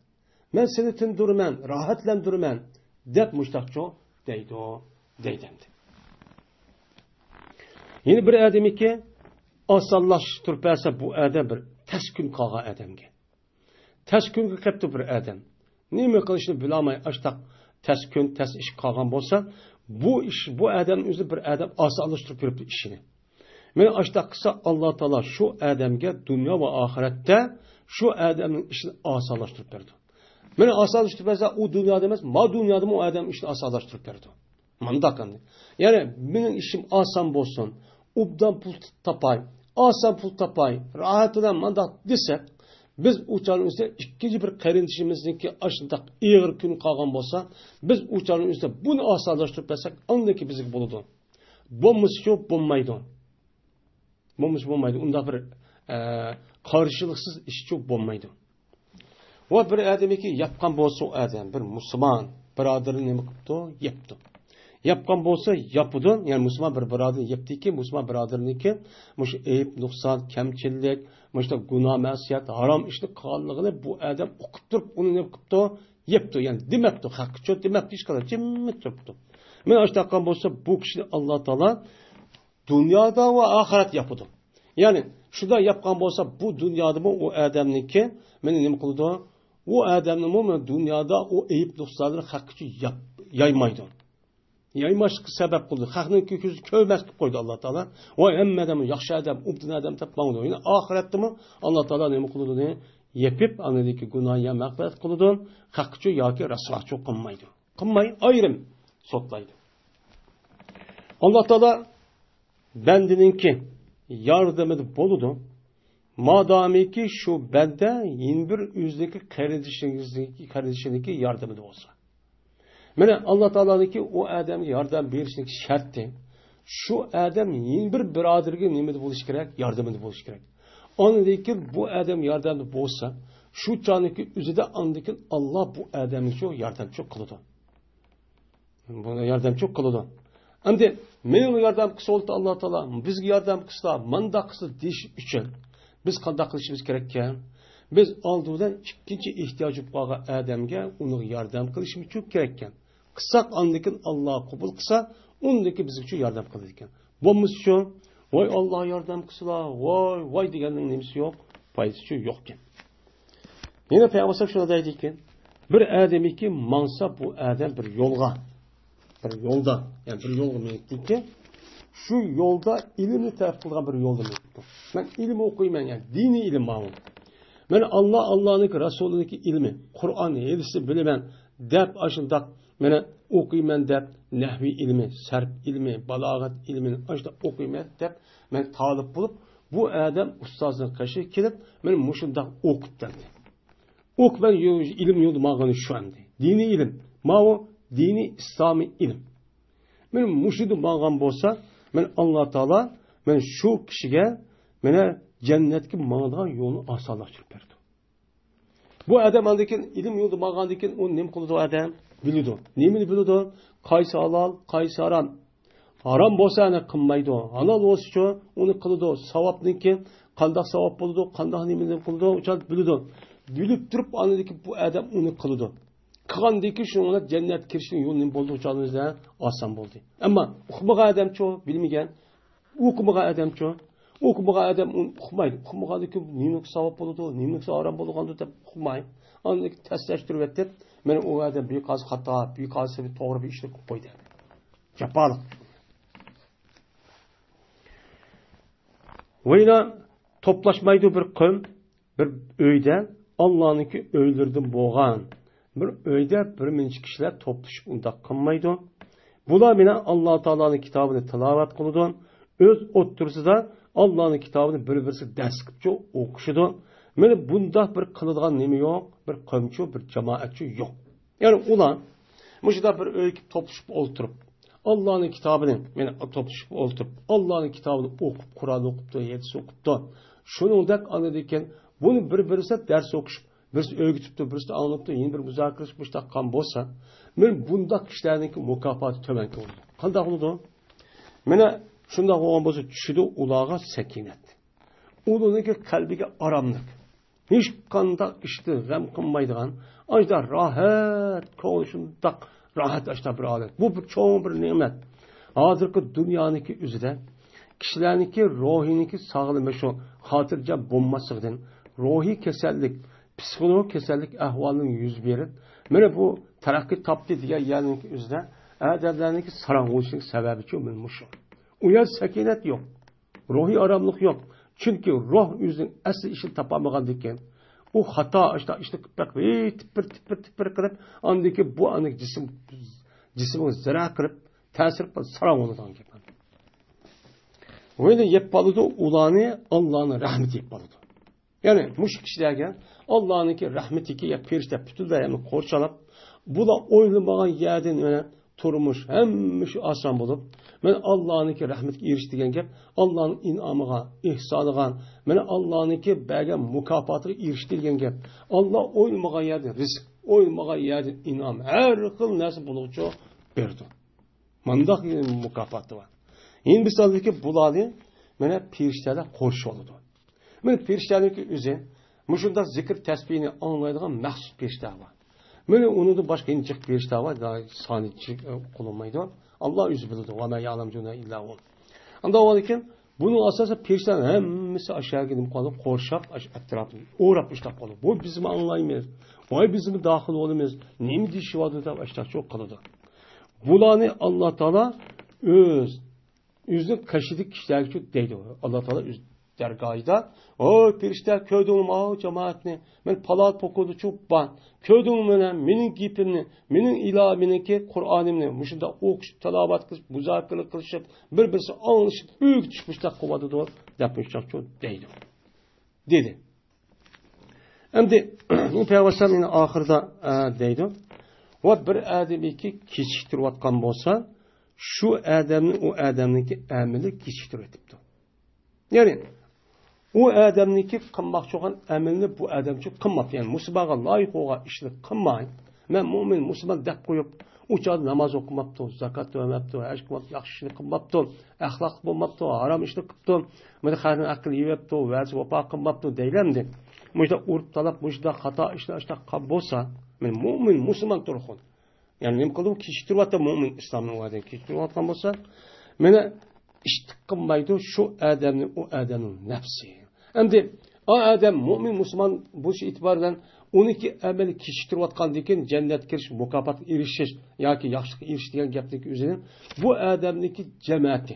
مەن سېنى تىندۇرىمەن، راھەتلەندۈرىمەن، دەپ مۇشتاقچۇ دەيدۇ، دەيدۇ ئەمدى. يەنە بىر ئادەمكى ئاسانلاشتۇرۇپ بەرسە، بۇ ئادەم بىر تەس كۈن قالغان ئادەمگە. تەس كۈنگە قېپتۇ بىر ئادەم. نېمە قىلىشنى بىلالماي، ئاشتاق تەس كۈن، تەس ئىش قالغان بولسا، بۇ ئىش، بۇ ئادەم ئۆزى بىر ئادەم ئاسانلاشتۇرۇپ بېرىپتۇ ئىشىنى. مانا ئاشتاق قىلسا، ئاللا تائالا شۇ ئادەمگە دۇنيا ۋە ئاخىرەتتە شۇ ئادەمنىڭ ئىشىنى ئاسانلاشتۇرۇپ بېرىدۇ. مانا ئاسانلاشتۇرۇپ بەرسە، ئۇ دۇنيادا ئەمەس، ما دۇنيادىمۇ ئۇ ئادەمنىڭ ئىشىنى ئاسانلاشتۇرۇپ بېرىدۇ. مانداق ئەمدى. يەنى مېنىڭ ئىشىم ئاسان بولسۇن، ئوبدان پۇل تاپاي، ئاسان پۇل تاپاي، راھەت بىلەن مانداق دېسەك، بىز ئۇ چاغنىڭ ئۆزىدە ئىككىنچى بىر قېرىندىشىمىزنىڭكى ئاشۇنداق ئېغىر كۈن قالغان بولسا، بىز ئۇ چاغنىڭ ئۆزىدە بۇنى ئاسانلاشتۇرۇپ بەرسەك، ئاندىن كېيىن بىزگە بولىدۇ. بولمىسىچۇ بولمايدۇ. بولمىسا بولمايدۇ. ئۇنداق بىر، ئە، قارشىلىقسىز ئىشچۇ بولمايدۇ. ۋە بىر ئادەمكى ياپقان بولسا، ئۇ ئادەم بىر مۇسۇلمان بۇرادىرىنى نېمە قىپتۇ؟ يەپتۇ. ياپقان بولسا ياپىدۇ، يەنى مۇسۇلمان بىر بۇرادىرىنى يەپتىكى، مۇسۇلمان بۇرادىرىنىڭكى مۇشۇ ئەيىب، نۇقسان، كەمچىلىك، مۇشۇ گۇناھ، مەسىيەت، ھارام ئىشنى قىلغانلىقىنى بۇ ئادەم ئۇقۇپ تۇرۇپ، ئۇنى نېمە قىپتۇ؟ يەپتۇ، يەنى دېمەپتۇ، ھەققىچۇ دېمەپتۇ، ھېچقانداق جىممىت تۇرۇپتۇ. مانا ئاشۇنداق قىلغان بولسا، بۇ كىشىنى ئاللا تائالا دۇنيادا ۋە ئاخىرەت ياپىدۇ. يەنى شۇنداق ياپقان بولسا، بۇ دۇنيادىمۇ ئۇ ئادەمنىڭكى مېنى نېمە قىلىدۇ؟ ئۇ ئادەمنىمۇ مانا دۇنيادا ئۇ ئەيىب نۇقسانلىرىنى ھەققىچە ياپ-، يايمايدۇ. يايماسلىققا سەۋەب قىلىدۇ. خەقنىڭ كۆزى كۆرمەس قىلىپ قويىدۇ ئاللا تائالا. ۋاي، ھەممە ئادەم ياخشى ئادەم، ئوبدان ئادەم دەپ ماڭىدۇ. يەنى ئاخىرەتتىمۇ ئاللا تائالا نېمە قىلىدۇ؟ يېپىپ، ئاندىن كېيىن گۇناھىنى يا مەغپىرەت قىلىدۇ، ھەققىچۇ ياكى رەسۋاچۇ قىلمايدۇ. قىلماي، ئايرىم سوتلايدۇ. ئاللا تائالا بەندىنىڭكى ياردىمىدە بولىدۇ. مادامىكى شۇ بەندە يەنە بىر ئۆزىنىڭكى قېرىندىشىنىڭكى، قېرىندىشىنىڭكى ياردىمىدە بولسا. مانا ئاللا تائالانىڭكى ئۇ ئادەمگە ياردەم بېرىشنىڭكى شەرتى، شۇ ئادەم يەنە بىر بۇرادىرىگە نېمىدە بولۇشى كېرەك؟ ياردىمىدە بولۇشى كېرەك. ئاندىن كېيىن بۇ ئادەم ياردەمدە بولسا، شۇ چاغنىڭكى ئۆزىدە ئاندىن كېيىن ئاللا بۇ ئادەمگە شۇ ياردەمچى قىلىدۇ. بۇنى ياردەمچى قىلىدۇ. ئەمدى مېنىڭ ياردەم قىلسا بولدى ئاللا تائالا، بىزگە ياردەم قىلسا، مانداق قىلسا دېيىش ئۈچۈن بىز قانداق قىلىشىمىز كېرەككەن؟ بىز ئالدى بىلەن ئىككىنچى ئېھتىياجى بولغان ئادەمگە ئۇنىڭغا ياردەم قىلىشىمىز كېرەككەن. قىلساق، ئاندىن كېيىن ئاللا قوبۇل قىلسا، ئۇندىن كېيىن بىزگىچۇ ياردەم قىلىدىكەن. بولمىسىچۇ، ۋاي ئاللا ياردەم قىلسىلا، ۋاي، ۋاي دېگەننىڭ نېمىسى يوق؟ پايدىسىچۇ يوقكەن. يەنە پەيغەمبەر شۇنداق دەيدىكەن، بىر ئادەمكى ماڭسا، بۇ ئادەم بىر يولغا، بىر يولدا، يەنى بىر يولغا مېڭىپتىكەن، شۇ يولدا ئىلىمنى تەلەپ قىلىدىغان بىر يولدا مېڭىپتۇ. مەن ئىلىم ئوقۇيمەن، يەنى دىنىي ئىلىم ماۋۇ. مەن ئاللا، ئاللانىڭكى رەسۇلىنىڭكى ئىلمى، قۇرئان، ھەدىسنى بىلىمەن دەپ، ئاشۇنداق مانا ئوقۇيمەن دەپ، نەھۋىي ئىلمى، سەرپ ئىلمى، بالاغەت ئىلمىنى ئاشۇنداق ئوقۇيمەن دەپ، مەن تالىپ بولۇپ، بۇ ئادەم ئۇستازنىڭ قېشىغا كېلىپ، مېنى مۇشۇنداق ئوقۇت دەمدى. ئوقۇپ مەن يو-، ئىلىم يولىدا ماڭغىنى شۇ ئەمدى. دىنىي ئىلىم. ماۋۇ دىنىي ئىسلامىي ئىلىم. مېنى مۇشۇدا ماڭغان بولسا، مېنى ئاللا تائالا مېنى شۇ كىشىگە مېنى جەننەتكە ماڭىدىغان يولنى ئاسانلاشتۇرۇپ بەردى. بۇ ئادەم ئاندىن كېيىن ئىلىم يولىدا ماڭغاندىن كېيىن ئۇ نېمە قىلىدۇ ئادەم؟ بىلىدۇ. نېمىنى بىلىدۇ؟ قايسى ھالال، قايسى ھارام. ھارام بولسا ئەنە قىلمايدۇ. ھالال بولسىچۇ ئۇنى قىلىدۇ. ساۋابنىڭكى قانداق ساۋاب بولىدۇ، قانداق نېمىنى قىلىدۇ، ئۇ چاغدا بىلىدۇ. بىلىپ تۇرۇپ ئاندىن كېيىن بۇ ئادەم ئۇنى قىلىدۇ. قىلغاندىن كېيىن شۇنىڭ بىلەن جەننەتكە كىرىشنىڭ يولى نېمە بولدى، ئۇ چاغدا ئاسان بولدى. ئەمما ئۇقمىغان ئادەمچۇ، بىلمىگەن. ئوقۇمىغان ئادەمچۇ؟ ئوقۇمىغان ئادەم ئۇنى ئۇقمايدۇ. ئۇقمىغاندىن كېيىن نېمىلىك ساۋاب بولىدۇ، نېمىلىك ھارام بولىدۇ دەپ ئۇقماي. ئاندىن كېيىن تەسلەشتۈرۈۋېتىپ، مانا ئۇ ئادەم بىر قازا خاتا، بىر قازا توغرا بىر ئىشنى قىلىپ قويدى. جاپالىق. ۋايلا توپلاشمايدۇ بىر قوم، بىر ئۆيدە ئاللانىڭكى ئۆيلىرىدىن بولغان بىر ئۆيدە بىر مۇنچە كىشىلەر توپلىشىپ ئۇنداق قىلمايدۇ. بۇلار مېنىڭ ئاللا تائالانىڭ كىتابىنى تىلاۋەت قىلىدۇ، ئۆز ئوتتۇرىسىدا ئاللانىڭ كىتابىنى بىر-بىرسىگە دەرس قىلىپچۇ ئوقۇشىدۇ. مانا بۇنداق بىر قىلىدىغان نېمە يوق، بىر قومچۇ، بىر جامائەتچۇ يوق. يەنى ئۇلار مۇشۇنداق بىر ئۆيگە توپلىشىپ ئولتۇرۇپ، ئاللانىڭ كىتابىنى، مانا توپلىشىپ ئولتۇرۇپ، ئاللانىڭ كىتابىنى ئوقۇپ، قۇرئان ئوقۇپتۇ، ھەدىس ئوقۇپتۇ. شۇنىڭدەك ئاندىن كېيىن بۇنى بىر-بىرسى دەرس ئوقۇشۇپ، بىرسى ئۆگىتىپتۇ، بىرسى ئاڭلاپتۇ، يەنە بىر مۇزاكىرىلىشىپ مۇشۇنداق قىلغان بولسا، مانا بۇنداق كىشىلەرنىڭكى مۇكاپاتى تۆۋەنكى بولىدۇ. قانداق بولىدۇ؟ مانا شۇنداق بولغان بولسا چۈشىدۇ ئۇلارغا سەكىنەت. ئۇلارنىڭكى قەلبىگە ئاراملىق. ھېچقانداق ئىشتىن غەم قىلمايدىغان، ئاشۇنداق راھەت، كۆڭلى شۇنداق راھەت، ئاشۇنداق بىر ھالەت. بۇ بىر چوڭ بىر نېمەت. ھازىرقى دۇنيانىڭكى ئۆزىدە كىشىلەرنىڭكى روھىنىڭكى ساغلىمى شۇ خاتىرجەم بولماسلىقىدىن، روھىي كېسەللىك، پسىخولوگىك كېسەللىك ئەھۋالىنىڭ يۈز بېرىپ، مانا بۇ تەرەققىي تاپتى دېگەن يەرنىڭكى ئۆزىدە ئادەملەرنىڭكى ساراڭ بولۇشىنىڭ سەۋەبى شۇ، مانا مۇشۇ. ئۇ يەردە سەكىنەت يوق. روھىي ئاراملىق يوق. چۈنكى روھ ئۆزىنىڭ ئەسلى ئىشىنى تاپالمىغاندىكىن، ئۇ خاتا ئاشتا ئىشنى قىلىپ بېقىپ، ھېي، تىپىر، تىپىر، تىپىر قىلىپ، ئاندىن كېيىن بۇ ئاندىن جىسىم، جىسىمغا زەرەر قىلىپ، تەسىر قىلىپ، ساراڭ بولىدىغان گەپ. ۋەيلى يەپ قالىدۇ، ئۇلارنى ئاللانىڭ رەھمىتى يەپ قالىدۇ. يەنى مۇشۇ كىشىلەرگە ئاللانىڭكى رەھمىتىكى يا پېرىشتە پۈتۈنلەي ھەممە قورشالاپ، بۇلار ئويلىمىغان يەردىن يەنە تۇرمۇش، ھەممە ئىش ئاسان بولۇپ، مەن ئاللانىڭكى رەھمىتىگە ئېرىشتى دېگەن گەپ، ئاللانىڭ ئىنئامىغا، ئېھسانىغا، مەن ئاللانىڭكى بەرگەن مۇكاپاتىغا ئېرىشتى دېگەن گەپ. ئاللا ئويلىمىغان يەردىن رىزىق، ئويلىمىغان يەردىن ئىنئام، ھەر خىل نەرسە بولغۇچە بېرىدۇ. مانداق مۇكاپاتى بار. يەنە بىر ساندىكى بۇلارنى مانا پېرىشتەلەر قورشىۋالىدۇ. مانا پېرىشتەلەرنىڭكى ئۆزى مۇشۇنداق زىكىر تەسبىھنى ئاڭلايدىغان مەخسۇس پېرىشتە بار. مانا ئۇنىڭدىن باشقا يەنە جىق پېرىشتە بار، سانى جىق، ئۇقۇلمايدۇ. ئاللا ئۆزى بىلىدۇ. ۋە مە يەئلەمۇ جۇنۇدە ئىللا ھۇ. ئانداق بولغاندىكىن بۇنىڭ ئاساسىدا پېرىشتىلەر ھەممىسى ئاشۇ يەرگە نېمە قىلىدۇ؟ قورشاپ، ئاشۇ ئەتراپىنى ئوراپ ئىشلەپ قالىدۇ. ۋاي بىزمۇ ئاڭلايمىز، ۋاي بىزمۇ داخىل بولىمىز، نېمە دېيىشىۋاتىدۇ دەپ ئاشۇنداق قىلىدۇ. بۇلارنى ئاللا تائالا ئۆز، ئۆزىنىڭ قېشىدىكى كىشىلەرگىچۇ دەيدۇ. ئاللا تائالا ئۆز دەرگاھىدا، ۋاي پېرىشتە، كۆردۈڭمۇ ماۋۇ جامائەتنى؟ مەن پالان پوكۇدىچۇ بار. كۆردۈڭمۇ مانا مېنىڭ گېپىمنى، مېنىڭ ئىلاھىمنىڭكى قۇرئانىمنى مۇشۇنداق ئوقۇشۇپ، تىلاۋەت قىلىپ، مۇزاكىرە قىلىشىپ، بىر-بىرسى ئاڭلىشىپ، ئۆگىتىشىپ مۇشۇنداق قىلىۋاتىدۇ دەپ مۇشۇنداقچۇ دەيدۇ. دېدى. ئەمدى پەيغەمبەر ئەلەيھىسسالام يەنە ئاخىرىدا، ئە، دەيدۇ، ۋە بىر ئادەمنىڭكى كېچىكتۈرۈۋاتقان بولسا، شۇ ئادەمنى ئۇ ئادەمنىڭكى ئەمىلى كېچىكتۈرۈۋېتىپتۇ. يەنى ئۇ ئادەمنىڭكى قىلماقچى بولغان ئەمىلىنى بۇ ئادەمچۇ قىلماپتۇ. يەنى مۇسۇلمانغا لايىق بولغان ئىشنى قىلماي، مەن مۆمىن، مۇسۇلمان دەپ قويۇپ، ئۇ چاغدا ناماز ئوقۇماپتۇ، زاكات بەرمەپتۇ، ھەج قىلماپتۇ، ياخشى ئىشنى قىلماپتۇ، ئەخلاقلىق بولماپتۇ، ھارام ئىشنى قىپتۇ، مانا خەقنىڭ ھەققىنى يېۋەپتۇ، ۋەدىسىگە ۋاپا قىلماپتۇ دەيلەمدى. مۇشۇنداق ئۇرۇپ تالاپ، مۇشۇنداق خاتا ئىشلار ئىشلار قىلغان بولسا، مەن مۆمىن، مۇسۇلمان تۇرغۇن. يەنى نېمە قىلدى؟ كېچىكتۈرۈۋاتقان مۆمىن ئىسلامنىڭ ئۇ ئادەمنى كېچىكتۈرۈۋاتقان بولسا، مانا ئىشتىك قىلمايدۇ شۇ ئادەمنى، ئۇ ئادەمنىڭ نەپسى. ئەمدى ئۇ ئادەم مۆمىن مۇسۇلمان بولۇش ئېتىبارى بىلەن ئۇنىڭكى ئەمەلى كېچىكتۈرۈۋاتقاندىن كېيىن جەننەتكە كىرىش، مۇكاپاتقا ئېرىشىش ياكى ياخشىلىققا ئېرىشىش دېگەن گەپنىڭكى ئۆزىنى بۇ ئادەمنىڭكى جەمەتى،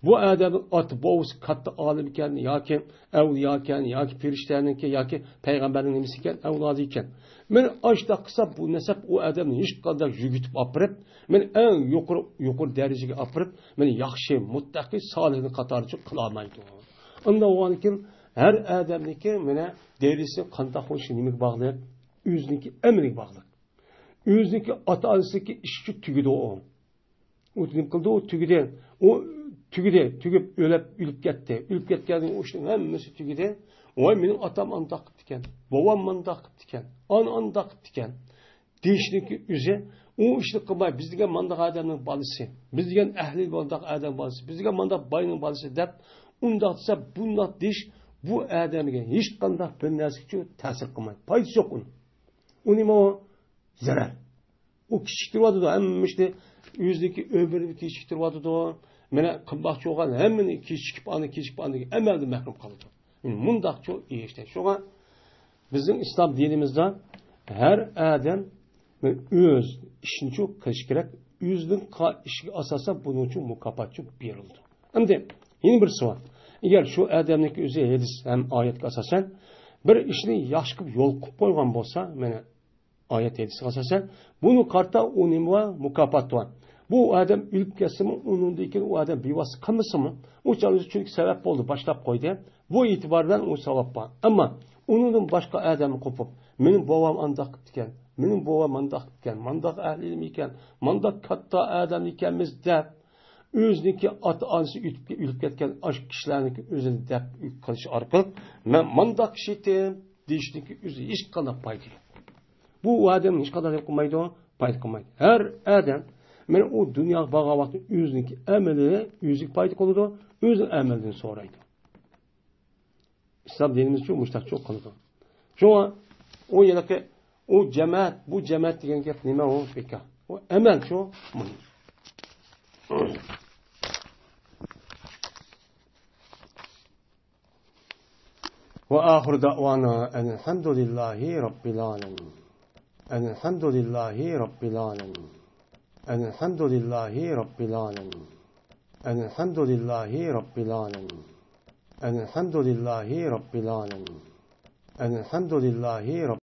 بۇ ئادەمنىڭ ئاتا بوۋىسى كاتتا ئالىم ئىكەن، ياكى ئەۋلىيا ئىكەن، ياكى پېرىشتەنىڭكى، ياكى پەيغەمبەرنىڭ نېمىسى ئىكەن، ئەۋلادى ئىكەن. مانا ئاشۇنداق قىلسا، بۇ نەسەب ئۇ ئادەمنى ھېچقانداق يۈگۈتۈپ ئاپىرىپ، مانا ئەڭ يۇقىرى، يۇقىرى دەرىجىگە ئاپىرىپ، مانا ياخشى، مۇتتەقى، سالىھنىڭ قاتارىغا قىلالمايدۇ. ئۇنداق بولغاندىكىن، ھەر ئادەمنىڭكى مانا دەرىجىسى قانداق بولۇشى نېمىگە باغلىق؟ ئۆزىنىڭكى ئەمىلىگە باغلىق. ئۆزىنىڭكى ئاتا-ئانىسىنىڭكى ئىشى تۈگىدۇ ئۇ. ئۇ نېمە قىلدى؟ ئۇ تۈگىدى. ئۇ تۈگىدى. تۈگۈپ ئۆلۈپ، ئۆلۈپ كەتتى. ئۆلۈپ كەتكەندىن كېيىن ئۇ ئىشنىڭ ھەممىسى تۈگىدى. ۋاي، مېنىڭ ئاتام ئانداق قىپتىكەن، بوۋام مانداق قىپتىكەن، ئانا ئانداق قىپتىكەن دېيىشنىڭكى ئۆزى، ئۇ ئىشنى قىلماي، بىز دېگەن مانداق ئادەمنىڭ بالىسى، بىز دېگەن ئەھلى مانداق ئادەم بالىسى، بىز دېگەن مانداق باينىڭ بالىسى دەپ ئۇنداق دېسە، بۇنداق دېيىش بۇ ئادەمگە ھېچقانداق بىر نەرسىگىچۇ تەسىر قىلمايدۇ. پايدىسى يوق ئۇنىڭ. ئۇ نېمە ئۇ؟ زەرەر. ئۇ كېچىكتۈرۈۋاتىدۇ، ھەممە ئىشنى، ئۆزىنىڭكى ئۆمرىنى كېچىكتۈرۈۋاتىدۇ. مانا قىلماقچى بولغان ھەممىنى كېچىكىپ، ئاندىن كېچىكىپ، ئاندىن ئەمەلدىن مەھرۇم قالىدۇ. مۇنداقچۇ ئىش. شۇڭا بىزنىڭ ئىسلام دىنىمىزدا ھەر ئادەم ئۆز ئىشىنىچۇ قىلىشى كېرەك. ئۆزىنىڭ قا-، ئىشىگە ئاساسەن بۇنىڭچۇ مۇكاپاتچۇ بېرىلىدۇ. ئەمدى يەنە بىرسى بار. ئەگەر شۇ ئادەمنىڭكى ئۆزى ھەدىس ھەم ئايەتكە ئاساسەن بىر ئىشنى ياخشى قىلىپ يول قىلىپ قويغان بولسا، مانا ئايەت ھەدىسكە ئاساسەن، بۇنى قارىتا ئۇ نېمە بار؟ مۇكاپات بار. بۇ ئادەم ئۆلۈپ كەتسىمۇ، ئۇنىڭدىن كېيىن ئۇ ئادەم بىۋاسىتە قىلمىسىمۇ، ئۇ چاغدا چۈنكى سەۋەب بولدى، باشلاپ قويدى. بۇ ئېتىبار بىلەن ئۇ ساۋاب بار. ئەمما ئۇنىڭدىن باشقا ئادەم قوپۇپ، مېنىڭ بوۋام ئانداق قىپتىكەن، مېنىڭ بوۋام مانداق قىپتىكەن، مانداق ئەھلى ئىلىم ئىكەن، مانداق كاتتا ئادەم ئىكەنمىز دەپ، ئۆزىنىڭكى ئاتا-ئانىسى ئۆتۈپ، ئۆلۈپ كەتكەن ئاشۇ كىشىلەرنىڭكى ئۆزىنى دەپ قىلىش ئارقىلىق، مەن مانداق كىشى ئىدىم دېيىشنىڭكى ئۆزى ھېچقانداق پايدا يوق. بۇ ئادەم ھېچقانداق نېمە قىلمايدۇ، پايدا قىلمايدۇ. ھەر ئادەم مانا ئۇ دۇنياغا بارغان ۋاقتىدا ئۆزىنىڭكى ئەمىلى ئۆزىگە پايدا قىلىدۇ، ئۆزىنىڭ ئەمىلىدىن سورايدۇ. ئىسلام دىنىمىزچۇ مۇشتاقچۇ قىلىدۇ. شۇڭا ئۇ ھېلىقى ئۇ جەمەت، بۇ جەمەت دېگەن گەپ نېمە ئۇ؟ بىكار. ئۇ ئەمەلچۇ مۇھىم. وآخر دعوانا أن الحمد لله رب العالمين. أن الحمد لله رب العالمين. أن الحمد لله رب العالمين. أن الحمد لله رب العالمين. أن الحمد لله رب العالمين. أن الحمد لله رب